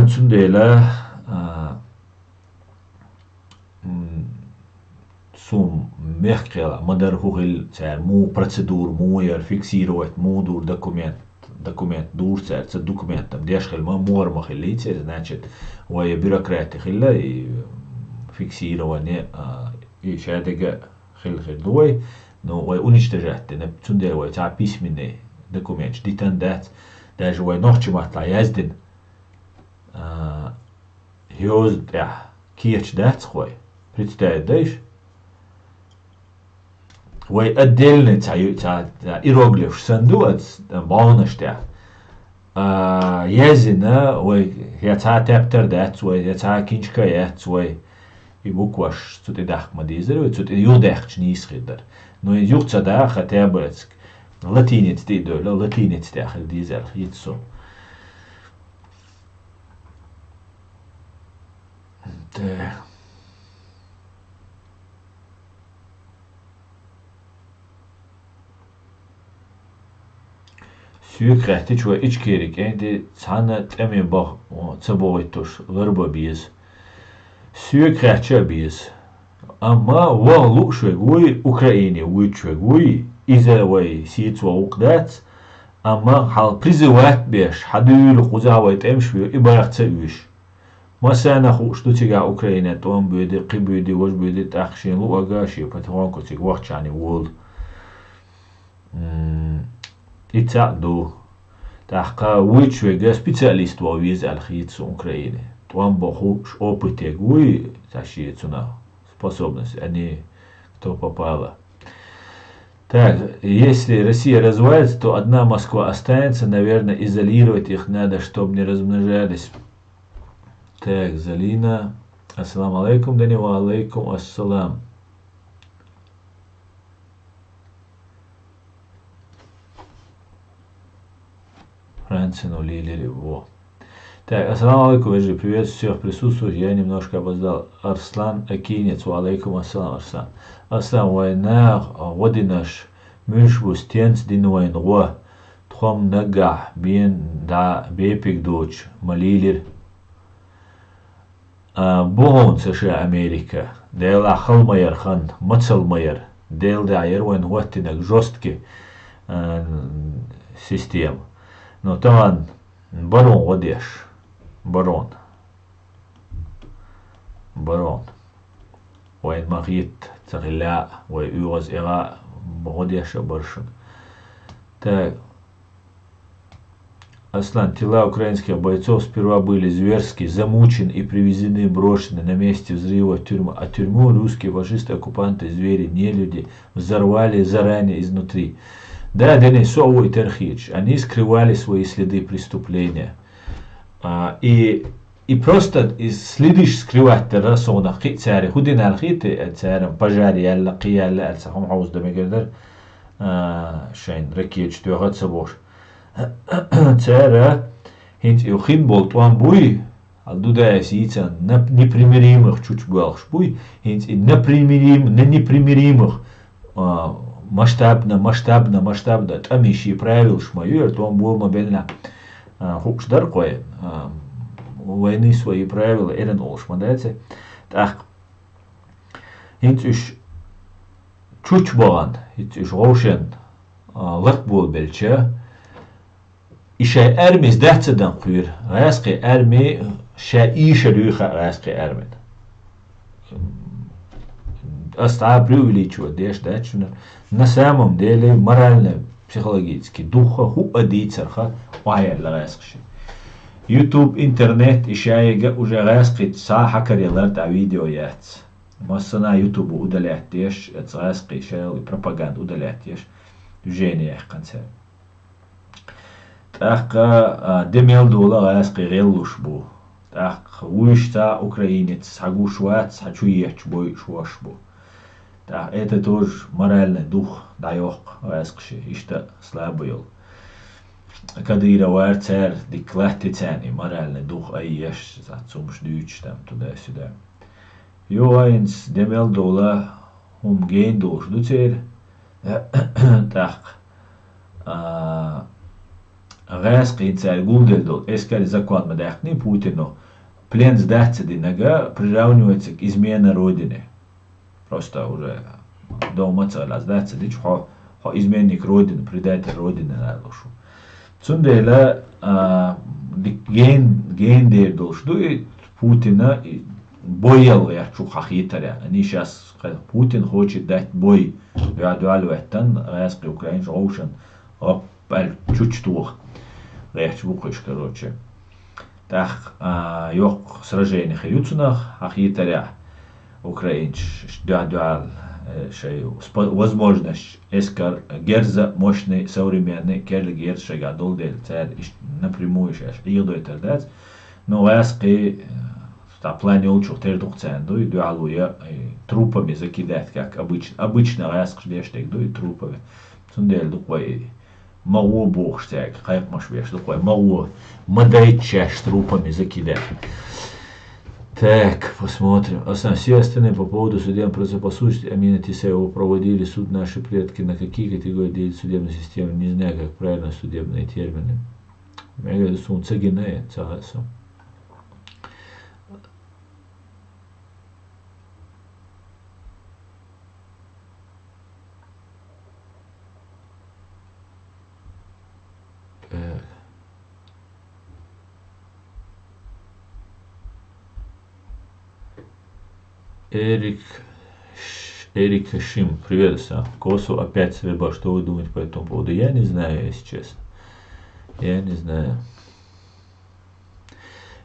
Цундела, а, м, сум мехкела, мадар хухил цар му процедур, му яр фиксировать, му дур документ, документ дур цар, ца документам деш хил ма, мугар ма хил лице, значит, вай бюрократи хилла, и фиксирование, а, и шадега хил хил дуй, но вай уничтожать, не цундер вай, ца письменный документ, дитан дац, даже вай нохчи матла яздин, а, Хёз тӀехь кеча дац хой. Представить дайш? Вай отдельный ца, ца, ца иероглиф санна ду ац, баунаш тӀехь. А, язина, вай, я ца тептар дац, вай, я ца кинчка яц, вай. И букваш цу тӀе дахка ма дезар, вай цу тӀе юхдаьккхача нийса хир дар. Но и юха ца да, хотя бы эцк латиница тӀе дойло, латиница тӀехь хир дезар, хит со. Тэ. Соьга хаьттича вай Ичкери кӀентий цхьана тӀеме бах-, ца бохуьйтуш ларба беза. Соьга хаьттича а беза. Амма ваха лууш вег вуй, Украине вуьйцуш вег вуй, иза вай сийца ваха гӀуллакх дац, амма хьал призывать беш, хьадуьйла кхузахь вай тӀемаш ву, и баха ца уьйш. Массарна хууш ду цигахь Украине тӀом буьйди, кхин буьйди, важа буьйди, тӀаккха шен луъага, шен потихоньку цига вахчахьана волу. М, и цхьаъ ду. ТӀаккха вуьйцуш вега специалист ваха веза аьлла хийца сон Украине. ТӀом бохуш опытег вуй, ца шен цунах способность, а не кто попало. Так, если Россия развалится, то одна Москва останется, наверное, изолировать их надо, чтоб не размножались. Так, Залина. Ассаламу алейкум, Дани, ва алейкум ассалам. Франция, ну, лилери, во. Так, ассаламу алейкум, вежарий, привет всех присутствующих. Я немножко опоздал. Арслан Акинец, ва алейкум ассалам, Арслан. Арслан, вайнах, а, гӀо динарш, муьлш бу стенца дина вайна гӀо? Тхо-м наггахь бен дӀа бепиг доцуш ма лийлира. А, бу хьуна ца ша Америка. Делахь хала ма яра хан, мацалла ма яра. Дела дӀа яра вайна хӀоттинарг жесткий, а, система. Но тахана барон гӀо деш. Барон. Барон. Вайн ма хетта ца хилла, вай оьгӀаз эгӀа гӀо деш а баршун. Так. Аслан, тела украинских бойцов сперва были зверски замучены и привезены брошены на месте взрыва в тюрьму, а тюрьму русские фашисты, оккупанты, звери, нелюди взорвали заранее изнутри. Да, Денис, со вуй терхьийча. Они скрывали свои следы преступления. А, и, и просто и следы скрывать дара, сона кхин цара хӀун дина аьлла хетий, цара пожар яьлла, кхин яьлла аьлла, ца хӀума хьовза дан мегар дара, а, шайн ракеташ тоьхна ца бохуш. Цара хӀинца и хин болу тӀом буй, хьал Дудаевс йийцан, нап-, непримиримых чучбоьлхуш буй, хӀинца и напримирим-, на непримиримых, а, масштабно, масштабно, масштабно, тӀамий шен правилаш ма ю, тӀом бо ма бенна, а, хууш дара кхой, а, войны свои правила, эрна олуш ма дац. ТӀаккха хӀинца уьш чучбахана, хӀинца уьш вовшен, а, лакболабелча, и шайн армис дац ца дан кхуьйра. ГӀаьскхи арми ша ийшар юй хаьа гӀаьскхи армина. ас дӀа преувеличивать деш дац шуна. На самом деле, морально, психологически, духа хӀуъа дийцарха, охьаяьлла гӀаьскхи ши. YouTube, интернет, и шайга уже гӀаьскхи цхьа хьакаре лар тӀа видео яц. Массана YouTube удалять деш, эца гӀаьскхи шайла пропаганда удалять деш, движение яьккхина цара. ТӀаккха, а, де мел дола гӀаьскхи гӀеллуш бу. ТӀаккха вуйш цхьа украинец, хьагуш вац, хьа чу ечу бой шош бу. ТӀаккха это тоже моральный дух дӀайоккху гӀаьскхи ши, иштта слабый йолу. Кадыров вара цара дика латти царна и моральный дух айеш, цхьацца хӀумаш дуьйцуш там туда-сюда. Йо, хӀинца де мел дола хӀума гена долуш ду церан. ТӀаккха, а, гӀаьскхи цара гулделла долу эскарий закон ма даьккхиний Путино, плен сдаться динарг приравнивается к измена Родине. Просто уже дома ца ала сдаться дича, хьо, хьо изменник Родины, предатель Родины аьлла шу. Цундела, а, ди-, ген-, ген дер долуш ду и Путина и бой яла гӀерташ ву хьан хетарехь. Они щас ха-, Путин хочет дать бой, дуьхьа-дуьхьал веттан, гӀаьскхи украинаш гӀовшан гӀап аьлла чучтоха гӀерташ бу кхуьш, короче. ТӀаккха, а, йоккха сражение хир ю цунах, хьан хетарехь, украинаш дуьхьа-дуьхьал, э, шайн спо-, возможность эскар, герза, мощный, современный, керлиг герза шайгахь долу дела, цара иштта напрямую шаьш Ӏехадойтар дац. Но гӀаьскхи, э, цхьа план йолчух тера ду-кх царна, дуй, дуьхьал ву я, и трупами закидать, как обычно. Обычно гӀаьскхаш деш дерг дуй, трупами. Цундела ду-кх вай ма гӀо бохуш цаьрга кхайкхамаш беш ду-кх вай, ма гӀо, ма дайта шаьш трупами закидать. Так, посмотрим. Основном все остальные по поводу судебного процесса. Послушайте, Амина Тисаева, проводили суд наши предки. На какие категории делят судебную систему? Не знаю, как правильно судебные термины. Я говорю, суд ца гина, я ца гӀа су. Так. Эрик, Эрика Шим, привет, Асан. Косово опять стрельба. Что вы думаете по этому поводу? Я не знаю, если честно. Я не знаю.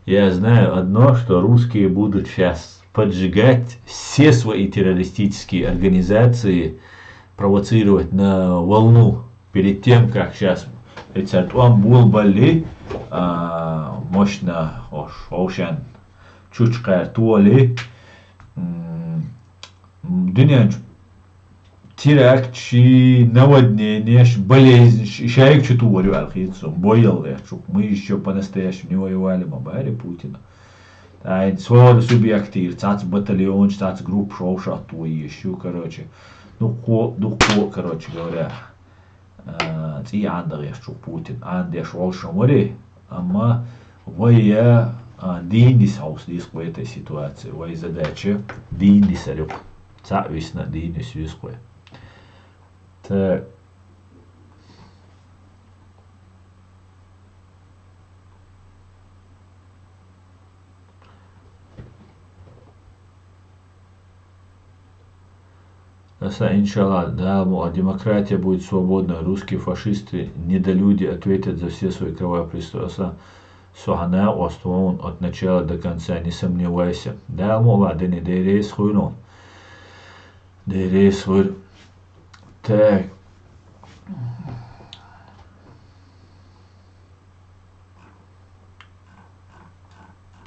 Я знаю одно, что русские будут сейчас поджигать все свои террористические организации, провоцировать на волну. Перед тем, как сейчас эцар тӀом болабалли, а, мощно ош, овшен чучкъер толи, м, дуьнен чу терактчий, наводнениеш, болезнь, ш-, шайга чу тухур ю аьлла хета суна, бой яла гӀерташ ву-кх, мы ещё по-настоящему не воевали ма баьхьара Путина. ТӀаккха хӀинца хӀора субъектера цхьацца батальонаш, цхьацца группаш вовшахтоха езаш ю, короче. Дуккха, дуккха, короче говоря, а, цӀий Ӏанда гӀерташ ву-кх Путин. Ӏандеш волуш ма вари, амма вай я, а, дийна диса хьовса деза-кх вай этой ситуации. Вай задача дийна дисар ю-кх. Цхьаъ висна дийна диса веза-кх вай. Так. Аса, иншаллах, Дала мукъалахь, демократия будет свободна, русские фашисты, недолюди ответят за все свои кровавые преступления. Аса, со хьан накъост ву хьуна от начала до конца, не сомневайся. Дала мукъалахь, дени, Дела реза хуьлда хьуна. Дела реза хуьлда. Так.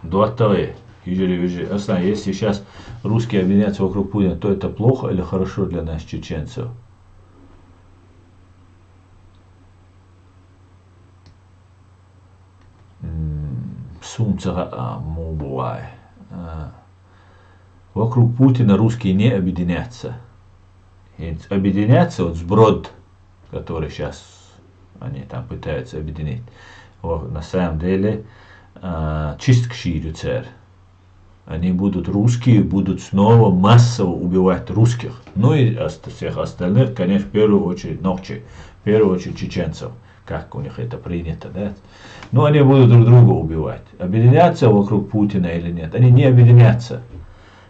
ДоттагӀий, йижарий, вежарий, Аслан, если сейчас русские объединятся вокруг Путина, то это плохо или хорошо для нас, чеченцев? М, суна ца хаьа, муха бу вай. А. Вокруг Путина русские не объединятся. ХӀинца объединятся, вот сброд, который щас они там пытаются объединить. Вот, на самом деле, а, чистка шийр ю церан. Они будут, русские будут снова массово убивать русских. Ну и ост-, всех остальных, конечно, в первую очередь нохчий, в первую очередь чеченцев, как у них это принято, да? Ну, они будут друг друга убивать. Объединятся вокруг Путина или нет? Они не объединятся.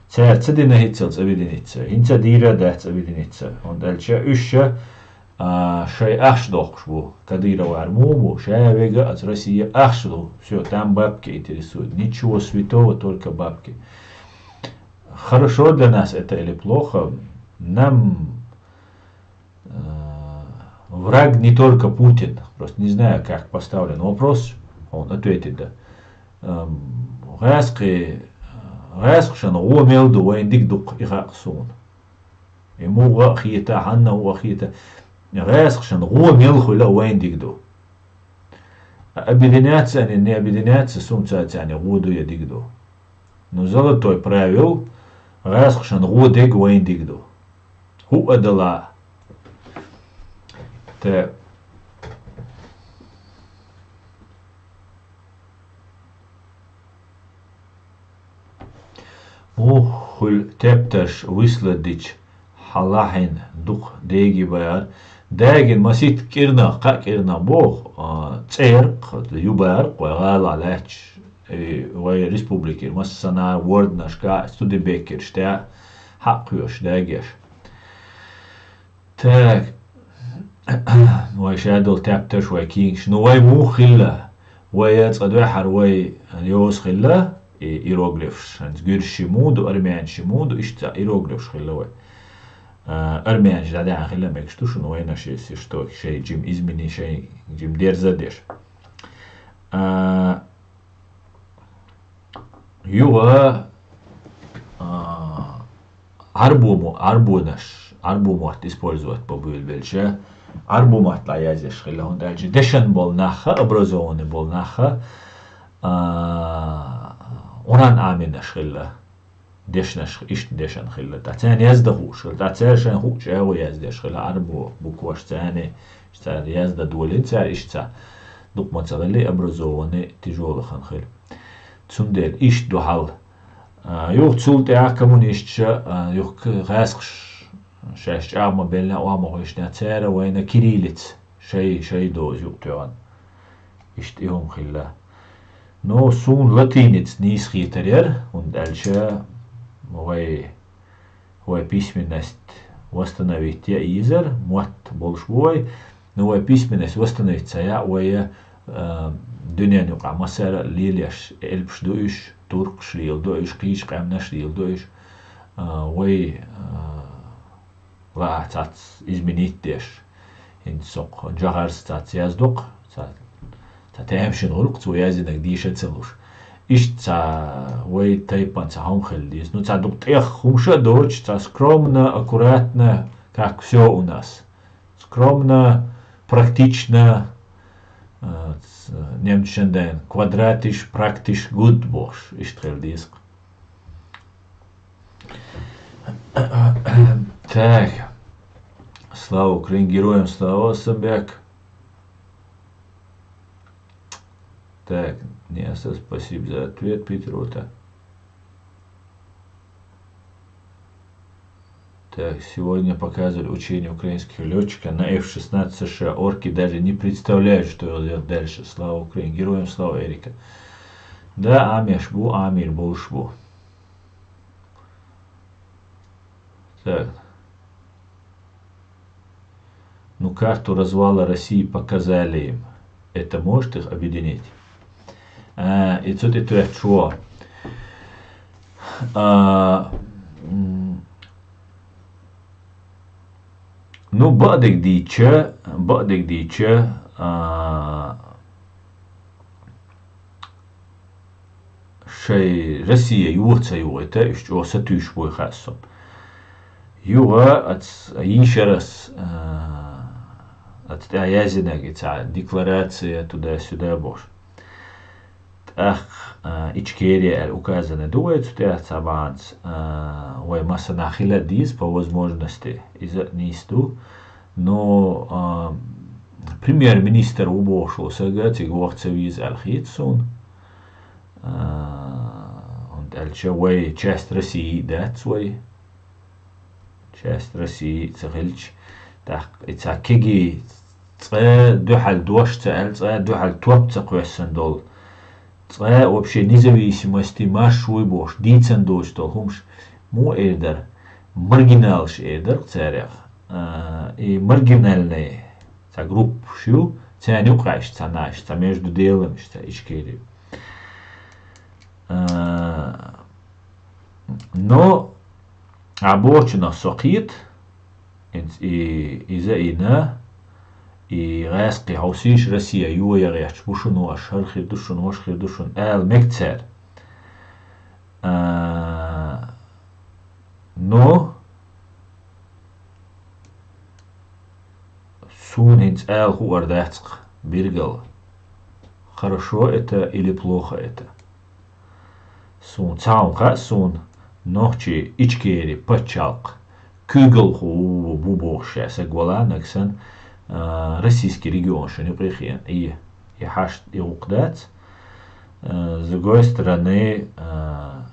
Цара ца дина хӀинццалц объединиться. ХӀинца дийра дац объединиться. ХӀунда аьлча уьш ша, а, шай ахча дохкуш бу. Кадыровар муха бу? Ша вега аз Россия ахча ду. Всё, там бабки интересуют. Ничего святого, только бабки. Хорошо для нас это или плохо? Нам Э, враг не только Путин. Просто не знаю, как поставлен вопрос. Он ответит, да. Эм, гӀаскхи, гӀаскхашан гӀо мел ду вайн диг дукха и хакъ суна. И мугӀа а хета, хьанна а хета. ГӀаскхашан гӀо мел хуьла вайн диг ду. Объединяться они, не объединяться, сум цаьрца гӀо ду я диг ду. Ну, золотой правил, гӀаскхашан гӀо дег вайн диг ду. ХӀуъа дала. Те. Муххуьл тептарш висладича хьалахьин дукха деги баьр. Дагин масит кӀирнах, кхаъ кӀирнах боху, а, цӀеркх, ю баьр, кхой гӀала лаьтташ, и вай республикера массанхьа ворданашка, Студебеккераш тӀе хьакхоьш, дагеш. Так. Вай шадолу тепташ, вай кийгаш. Ну, вай муха хилла? Вай цкъа дуьххьара вай йоза хилла, и иероглифаш. ХӀинца гуьржаши муха ду, армянаши муха ду, иштта иероглифаш хилла вай. А, армянаш дӀадаьхьна хилла мегаш ду шуна, вайнаш, если что, шайн жима измени, шайн жима дерза а деш. А, Юха, а, Ӏарбо мо-, Ӏарбонаш, Ӏарбо мотт использовать бан буьйлабелча, Ӏарбо маттахь язъеш хилла, хӀунда аьлча дешна болу нахха, образованный болу нахха, а, Ӏунан Ӏамийнаш хилла. Дешнаш, иштта дешна хилла. ТӀаккха царна яздан хууш хилла. ТӀаккха цара шайн хуучу агӀо яздеш хилла, Ӏарбо букваш царна, цара яздан долийна цара иштта. Дукха ма ца хилла, образованный, тяжёлый хан хилла. Цундела иштта ду хьал. А, юха цул тӀаьхьа коммунисташа, а, юха гӀаскхаш шаьш чӀагӀ ма беллина, охьа ма хьоьжуш, цара вайна кириллица шай, шай доза юкъа тоьхна. Иштта и хӀума хилла. Но суна латиница нийса хетар яра, хӀунда аьлча вай, вай письменность восстановить ян езара, мотт болуш бу вай, но вай письменность восстановить ца ян, вай, а, дуьненан юкъахь массара а лелош элпаш ду уьш, туркхаш леладо уьш, кхечу къаьмнаш леладо уьш, а, вай, а, лаахь цхьацца изменить деш. ХӀинца со кху жагӀарца цхьацца яздо-кх, цхьа, цхьа тамашийна гӀуллакх, цо яздинарг дийша а ца луш. Иштта цхьа вай тайпана цхьа хӀума хила деза. Ну, цхьа дукха тӀех хӀумаш а доцуш, цхьа скромно, аккуратно, как всё у нас. Скромно, практично, а, ц-, немцойн дайн квадратиш, практиш, гуд бохуш. Иштта хила деза-кх. Так. Слава Украине, героям слава, Самбяк. Так, Неса, спасибо за ответ, Питер, вот так. Так, сегодня показывали учения украинских лётчиков на F шестнадцать США. Орки даже не представляют, что делать дальше. Слава Украине, героям слава, Эрика. Да, Ӏамош бу, Ӏамийр болуш бу. Так. Ну, карту развала России показали им. Это может их объединить? А, и цу тӀе тоьттуш ву. А, м, ну, бакъдерг дийча, бакъдерг дийча, а, шайн Россия юха ца юхийта, уьш чӀогӀа сатуьйсуш бу хаьа суна. Юха аца йийшарас, а, аца тӀехь яздинарг и цхьа декларация туда-сюда бохуш. ТӀаккха, а, Ичкерия аьлла указана ду вай цу тӀехь цхьа бахьанца, а, вай массанхьа хила а деза по возможности. Иза а нийса ду. Но, а, премьер-министр ву бохуш волу сага цига ваха ца веза аьлла хета суна. А, хӀунда аьлча вай часть России дац вай. Часть России ца хилча, тӀаккха и цхьа кегий цкъа дуьхьал дош ца аьлла, цкъа дуьхьал топ ца кхоьссина долу, цкъа вообще независимости марш вуй бохуш, дийцина доцуш долу хӀумаш, Муха эр дара, маргиналаш эр дара царех. А, и маргинальный цхьа группаш ю, царна юкъахь иштта цхьа нах, цхьа между делом иштта Ичкери. А, но а бочунах со кхета, и, и, иза и на, и гӀаьскхи хьовсийша Россия йоя гӀерташ бу шуна, ваша хӀара хир ду шуна, ваша хир ду шуна, ала мега цара. А, но суна хӀинца ала хуур дац-кх биргал, хорошо это или плохо это. Суна цхьа хӀума хаьа суна, нохчий Ичкери пачхьалкх куьйгалхо ву, ву бохуш ша саг вала нагсан, а, российский регион шуна юкъе хиъна. И, и хьашт, и гӀуллакх дац. А, с другой стороны, а,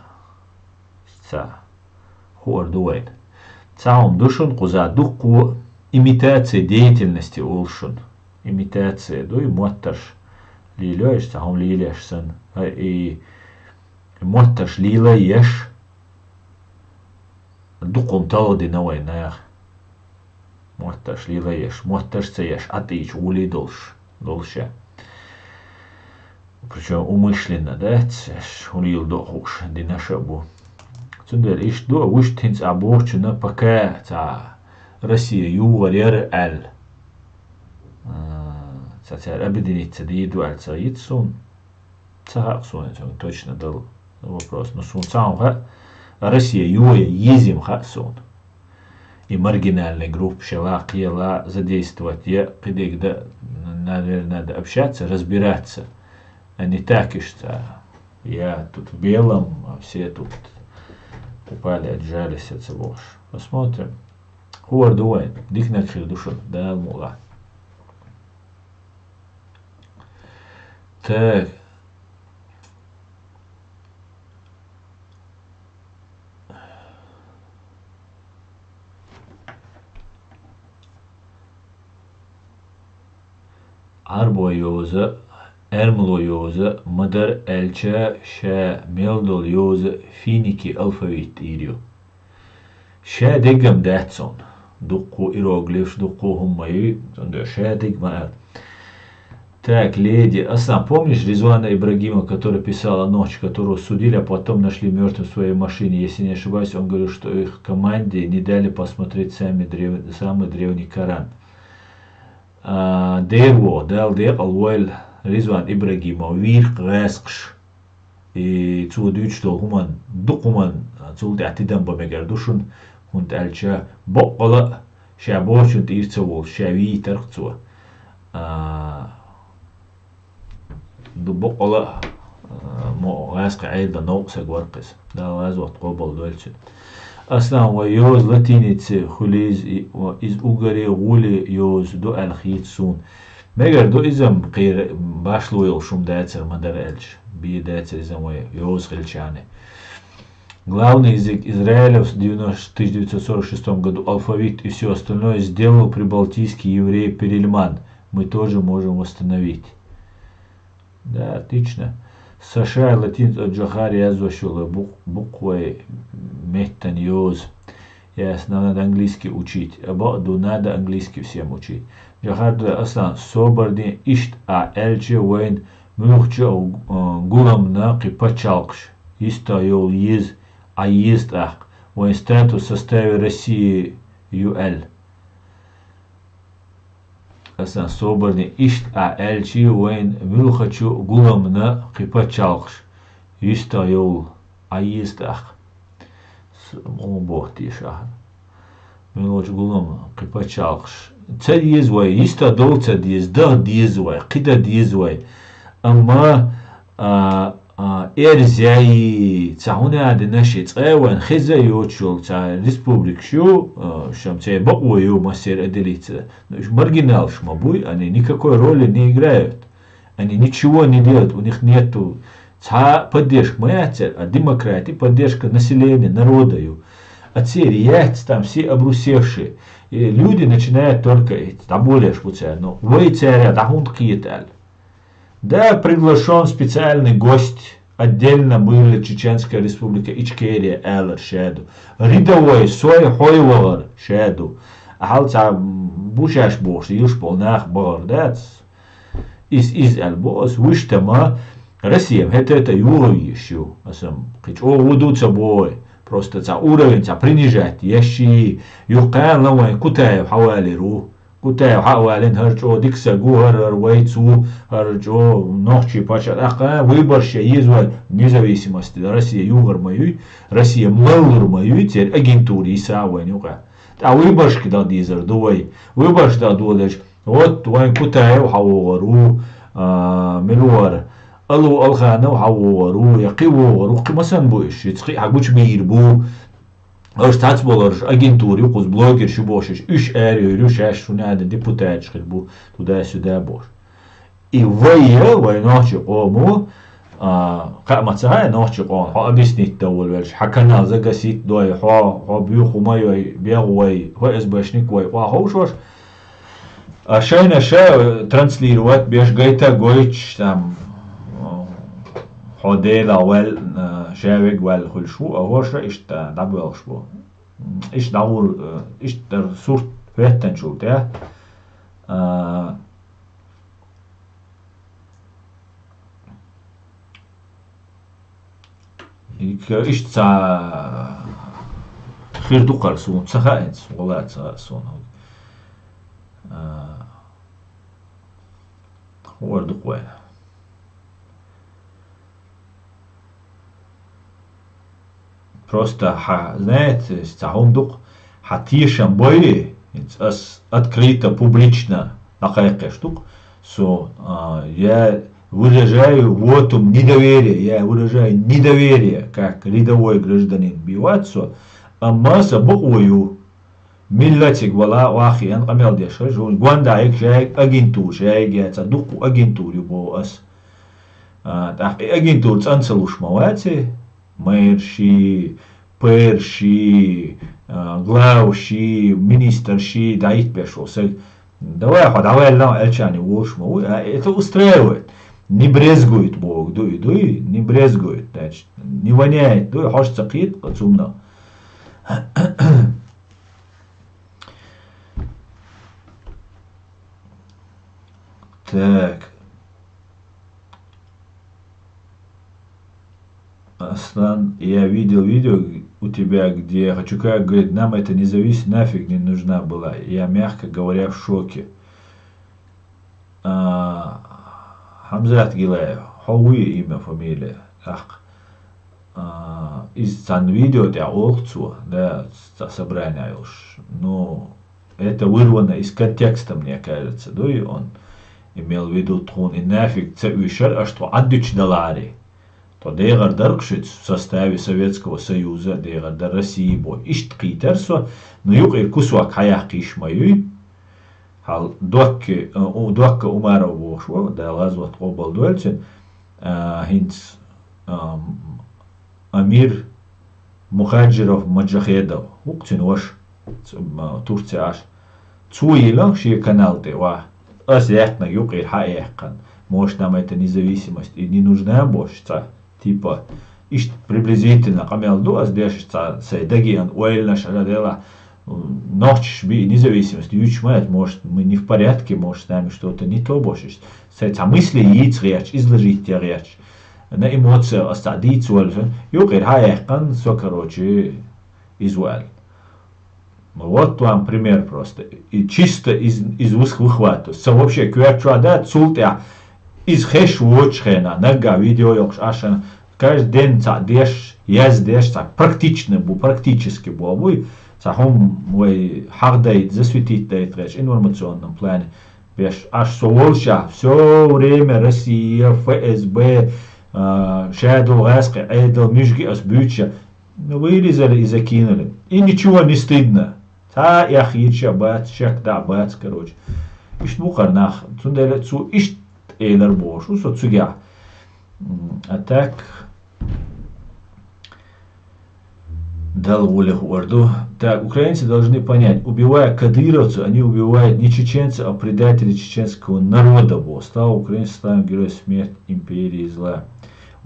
ца хуур ду вайна. Цхьа хӀума ду шуна кхуза дуккхо имитация деятельности олу шуна. Имитация ду и моттарш лелош, цхьа хӀума лелош санна. А, и моттарш лело еш, дукха хӀума талха дина вай наха. Моттарш лело еш, моттарш ца еш, Ӏатийча гӀоле долуш, долуш я. Причём умышленно, да, ца еш, хӀун леладо хууш, дина ша бу. Цундела иштта ду, а вуьшта хӀинца а бохучунна пока цхьа Россия югӀар яра аьлла. А, цхьа цара объединиться дийр ду аьлла ца йита суна. Ца хаьа суна цунна точно дала вопрос. Но суна цхьа хӀума хаьа, Россия йоя еза-м хаьа суна. И маргинальный группа шела, кхела задействовать я, кхидерг да, наверное, надо общаться, разбираться. А не так ишта: я тут в белом, а все тут упали, отжались, а ца бохуш. Посмотрим. Хуур ду вайн, диканиг хир ду шуна, Дала мукъ лахь. Так. Ӏарбой йоза, эрмалой йоза ма дара аьлча, ша мел долу йоза финики алфавит тӀера ю. Ша дегам дац цунна. Дуккхо иероглифш, дуккхо хӀума ма ю, цундела ша дег ма аьлла. Так, леди. Аслан, помнишь Ризвана Ибрагимова, который писал о нохчах, которого судили, а потом нашли мёртвым в своей машине? Если не ошибаюсь, он говорил, что их команде не дали посмотреть сами древ-, самый древний Коран. А, дера ву, Дала декъал войла, Ризван Ибрагимов, вийркъ гӀаьскхаш. И цо дуьйцуш долу хӀуманна, дукха хӀуманна цул тӀаьхьа тидам бан мегар ду шуна, хӀунда аьлча боккъала а ша бохучун тӀера ца волуш, ша вийтарх цо. А, ду боккъала а, а, мо гӀаьскхи Ӏедалан новкъа саг вара-кх иза. Дала гӀазот къобал дойла цуьнан. Аслан, вай йоза латиница хуьлийла из, из уггаре гӀоле йоза ду аьлла хийца суна. Мегар ду иза-м кхера башло йолуш хӀума дацара ма дара аьлча, бен дацара иза-м вай йоза хилчахьана. Главный язык Израиля в девяносто, тысяча девятьсот сорок шестом году алфавит и всё остальное сделал прибалтийский еврей Перельман. Мы тоже можем восстановить. Да, отлично. С Ш латиница от Джохар язваш йолу букв-, буквой меттан йоза. Ясно, надо английский учить. А бакъду, надо английский всем учить. Джохар, да, Аслан, собарне иштта а аьлча, вайн муьлххачу а, а, гуламна кхин пачхьалкхаш йиста йолу еза, Ӏа еза тӀаккха. Вайн статус в составе России ю аьлла. Асан собарне иштта а аьлча, вайн муьлххачу гуламна кхин пачхьалкхаш йиста йолу Ӏа еза тӀаккха. С-, муха боху теша ахьа? Муьлххачу гуламна кхин пачхьалкхаш ца деза вай, йиста долу ца деза, даха деза вай, кхин дан деза вай. Амма, а, а, эрзяй, ца хӀунда дина ши цкъа вайн хеза йоцуш йолу ца республикаш ю, а, шам церан бакъо ю, массеран а делица. Ну, уьш маргиналаш ма буй, они никакой роли не играют. Они ничего не делают, у них нету цхьа поддержка ма яц церан, а демократия, поддержка населения, народа ю. А церан яц, там все обрусевшие. И люди начинают только эти, там более шпуцяр, но вай церан, да хӀунда кхета аьлла. Да, приглашён специальный гость, Отдельно была Чеченская Республика Ичкерия аьлар шаьду. Рядовой сой хьой вахар шаьду. Ахьал цхьа бу шаьш бохуш, йиш болу нах бахар дац. Иза, иза аьлла бо ас, вуьш тама Россия хӀета-хӀета юха йиш ю. Аса кхин чӀогӀа ву ду ца бой. Просто цхьа уровень, цхьа принижать еш ши, юхкъаьлла вайн Кутаев хьавалийр ву. Кутаев хьа а валийна, хӀара чӀогӀа дика саг ву, хӀара, хӀара вайца ву, хӀара чӀогӀа нохчий паччахь. ТӀаккха выбораш я еза вай независимость, Россия юхар ма юй, Россия маллур ма юй, церан агентура йиса вайна юкъа. ТӀаккха выборашка дан дезар ду вай. Выбораш дан долаш, вот вайн Кутаев хьавогӀар ву, а, мила вара, Алу Алханов хьавогӀар ву, я кхин вогӀар ву, кхин ма санна бу уьш, шица кхин хьагучу бийр бу. Аша цхьацболарш агентура ю, кхуза блогерш ю бохуш, уьш арайойр ю, шаьш шуна аьлла депутаташ хир бу, туда-сюда бохуш. И вай, вай нохчий къомо, а, кхаъ ма ца хаьа нохчий къомо, хьо объяснить дан волавелча, хьан канал загасить дой, хьо, хьо буьйху ма йой, бегӀ вай, хьо эс башник вай, къа ховшош, а шайна ша транслировать беш гайта гойтуш, там, хьо Дела ваьл, а, ша вег ваьл хуьлуш ву, а хӀорша иштта дӀабоьлхуш бу. Иштта дӀагӀур, а, иштта дар сурт хӀоьттанчул тӀе. А, Иштта ца хир ду кхара суна, ца хаьа хӀинца, вала ца хаьа суна. А, хӀора ду-кх вай. Просто хьа, знаете, ца хӀума ду-кх, хьан тешам бойри, хӀинца ас открыто, публично дӀакхайкхеш ду-кх, со, а, я выражаю вотум недоверия, я выражаю недоверие как рядовой гражданин бийвац со, амма сан бакъо ю. Миллатиг вала ваххиан къамел деш хьажа, гонда хьега шайга агентура, шайга яца дуккху агентура ю боху ас. А, тӀаккха и агентура цӀан ца луш ма вац и, мэр ши, пэр ши, а, глав ши, министр ши, дӀаитбеш ву саг. Давай, хьо дӀаваьлла аьлчани волуш ма ву, а, это устраивает. Не брезгует боху, дуй, дуй, не брезгует, значит, не воняет, дуй, хьош ца кхета, цунна. Так. Аслан, я видел видео у тебя, где Хачука говорит, нам это не зависит, нафиг не нужна была. Я, мягко говоря, в шоке. А, Хамзат Гилаев, хьо вуй имя, фамилия? ТӀаккха. А, иза цхьана видео тӀехь олу цо, да, цхьа собрание йолуш. Ну, это вырвано из контекста, мне кажется, дуй, он имел в виду тхуна и нафиг ца уьйшар, аша тхо Ӏаддуьтуш даларе. Тхо дехар дара-кх шуьца в составе Советского Союза, дехар дара России бо. Иштта кхийтар со, ну, юкъера кусок хьаяккха йиш ма юй. Хьал Докки, э, у-, Докка Умаров бохуш ву, Дала гӀазот къобал дойла цуьнан, а, хӀинца, ам, Амир Мухаджиров Маджахедов, ву-кх цуьнан ваша, ц-, м, Турция Ӏаш. Цо йина шен канал тӀе, ва, ас яьккхинарг юкъера хьа а яьккхина, может, нам эта независимость и не нужна бохуш цхьа. Типа, иштта приблизительно къамел ду ас дешаш, цхьа сайн дагеан ойланаш хьажа делахь, м, нохчаш бий независимость юьйцуш ма яц, может, мы не в порядке, может, с нами что-то не то бохуш. Сайн цхьа мысли йийца гӀерташ, изложить ян гӀерташ. На эмоциях ас цхьа дийца волуш, юкъера хьа а яьккхина, со, короче, иза ву аьлла. Вот вам пример просто. И чисто из, из высх выхватываю. Со вообще коьрта чохь дац, цул тӀаьхьа иза хезаш воцучу хенахь, наггахь видео йоккхуш, ашана каждый день цхьаъ деш, яздеш, цхьа практичный бу, практически бу буй, цхьа хӀума вай хьахдайта, засветить дайта гӀерташ, информационном плане беш. Аш со волчохь, всё время Россия, ФСБ, а, шадолу гӀаскхи, Ӏедал, муьжги ас буьйцуш, вырезали и закинули. И ничего не стыдно. Цхьа а эхь йича бац, шек дӀа бац, короче. Иштта бу кхара нах. Цундела цо иштта элар бохуш ву со цуьгахь. М, а так, Дала гӀоле хуур ду. Так, украинцы должны понять, убивая кадыровцев, они убивают не чеченцев, а предателей чеченского народа, бо. Слава Украине, слава герой смерть империи зла.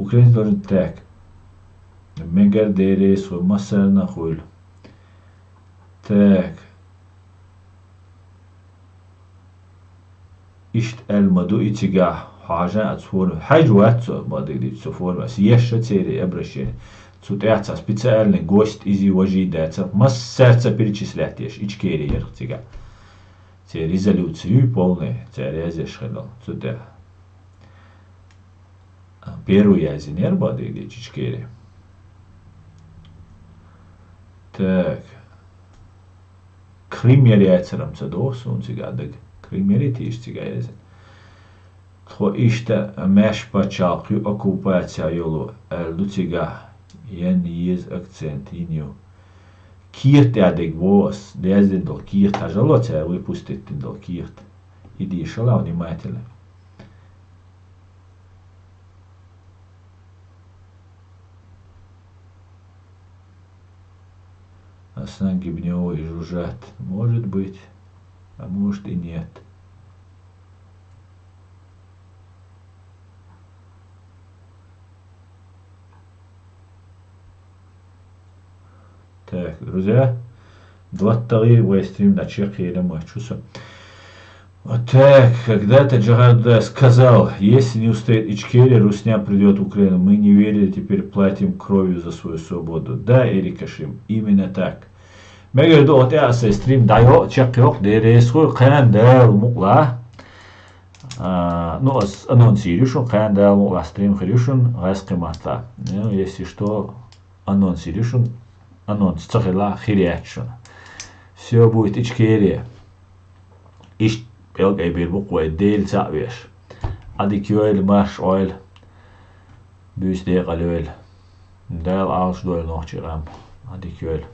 Украинец должен так. Мегар деррис хӀу массарна хуьлу. Так. Иштта аьлла ма ду и цигахь, хьажа а цу форме. Хьажа вац цо, ма дийдича цу форме. Ас ешша церий обращение. Цу тӀехь цхьа специальный гость изи важий дацар. Массаьрца перечислять еш, Ичкери ярх цигахь. Церан резолюци юй полный, цара язъеш хилла. Цу тӀехь. Первый яздинера бадига Ичкери. Так. Крым яр яцарам ца доху суна цигахь дага. Крым яр тийша цигахь язина. Тхо иштта маьш пачхьалкх ю оккупация йолу, аьлла ду цигахь. Ян еза акцент йина ю. Кехат тӀехь дерг боху ас, яздина долу кехат хьажало цара выпустить дина долу кехат. И дешала внимательно. Ас наггибнёвый жужжат. Может быть, а может и нет. Так, друзья, двадцать второй вай стрим наче кхерам а чу со. Вот так, когда-то Джохар Дудаев сказал, если не устоит Ичкерия, Русня придёт в Украину. Мы не верили, теперь платим кровью за свою свободу. Да, Эрика Шим, именно так. Мегар ду, ота а сай стрим дӀайо, чекхйо, деррис хуй, кхана Дала мукъла. А, ну, ас анонс йийр ю шун, кхана Дала мукъла стрим хир ю шун, гӀаьскхи матта. Ну, если что, анонс йийр ю шун, анонс ца хила хир яц шуна. Всё будет Ичкерия. Иштта пӀелг айбир бу-кх вай, Дела цхьаъ веш. Ӏадика йойла, марш Ӏойла. Буьйса декъала йойла. Дала Ӏалаш дойла нохчий къам. Ӏадика йойла.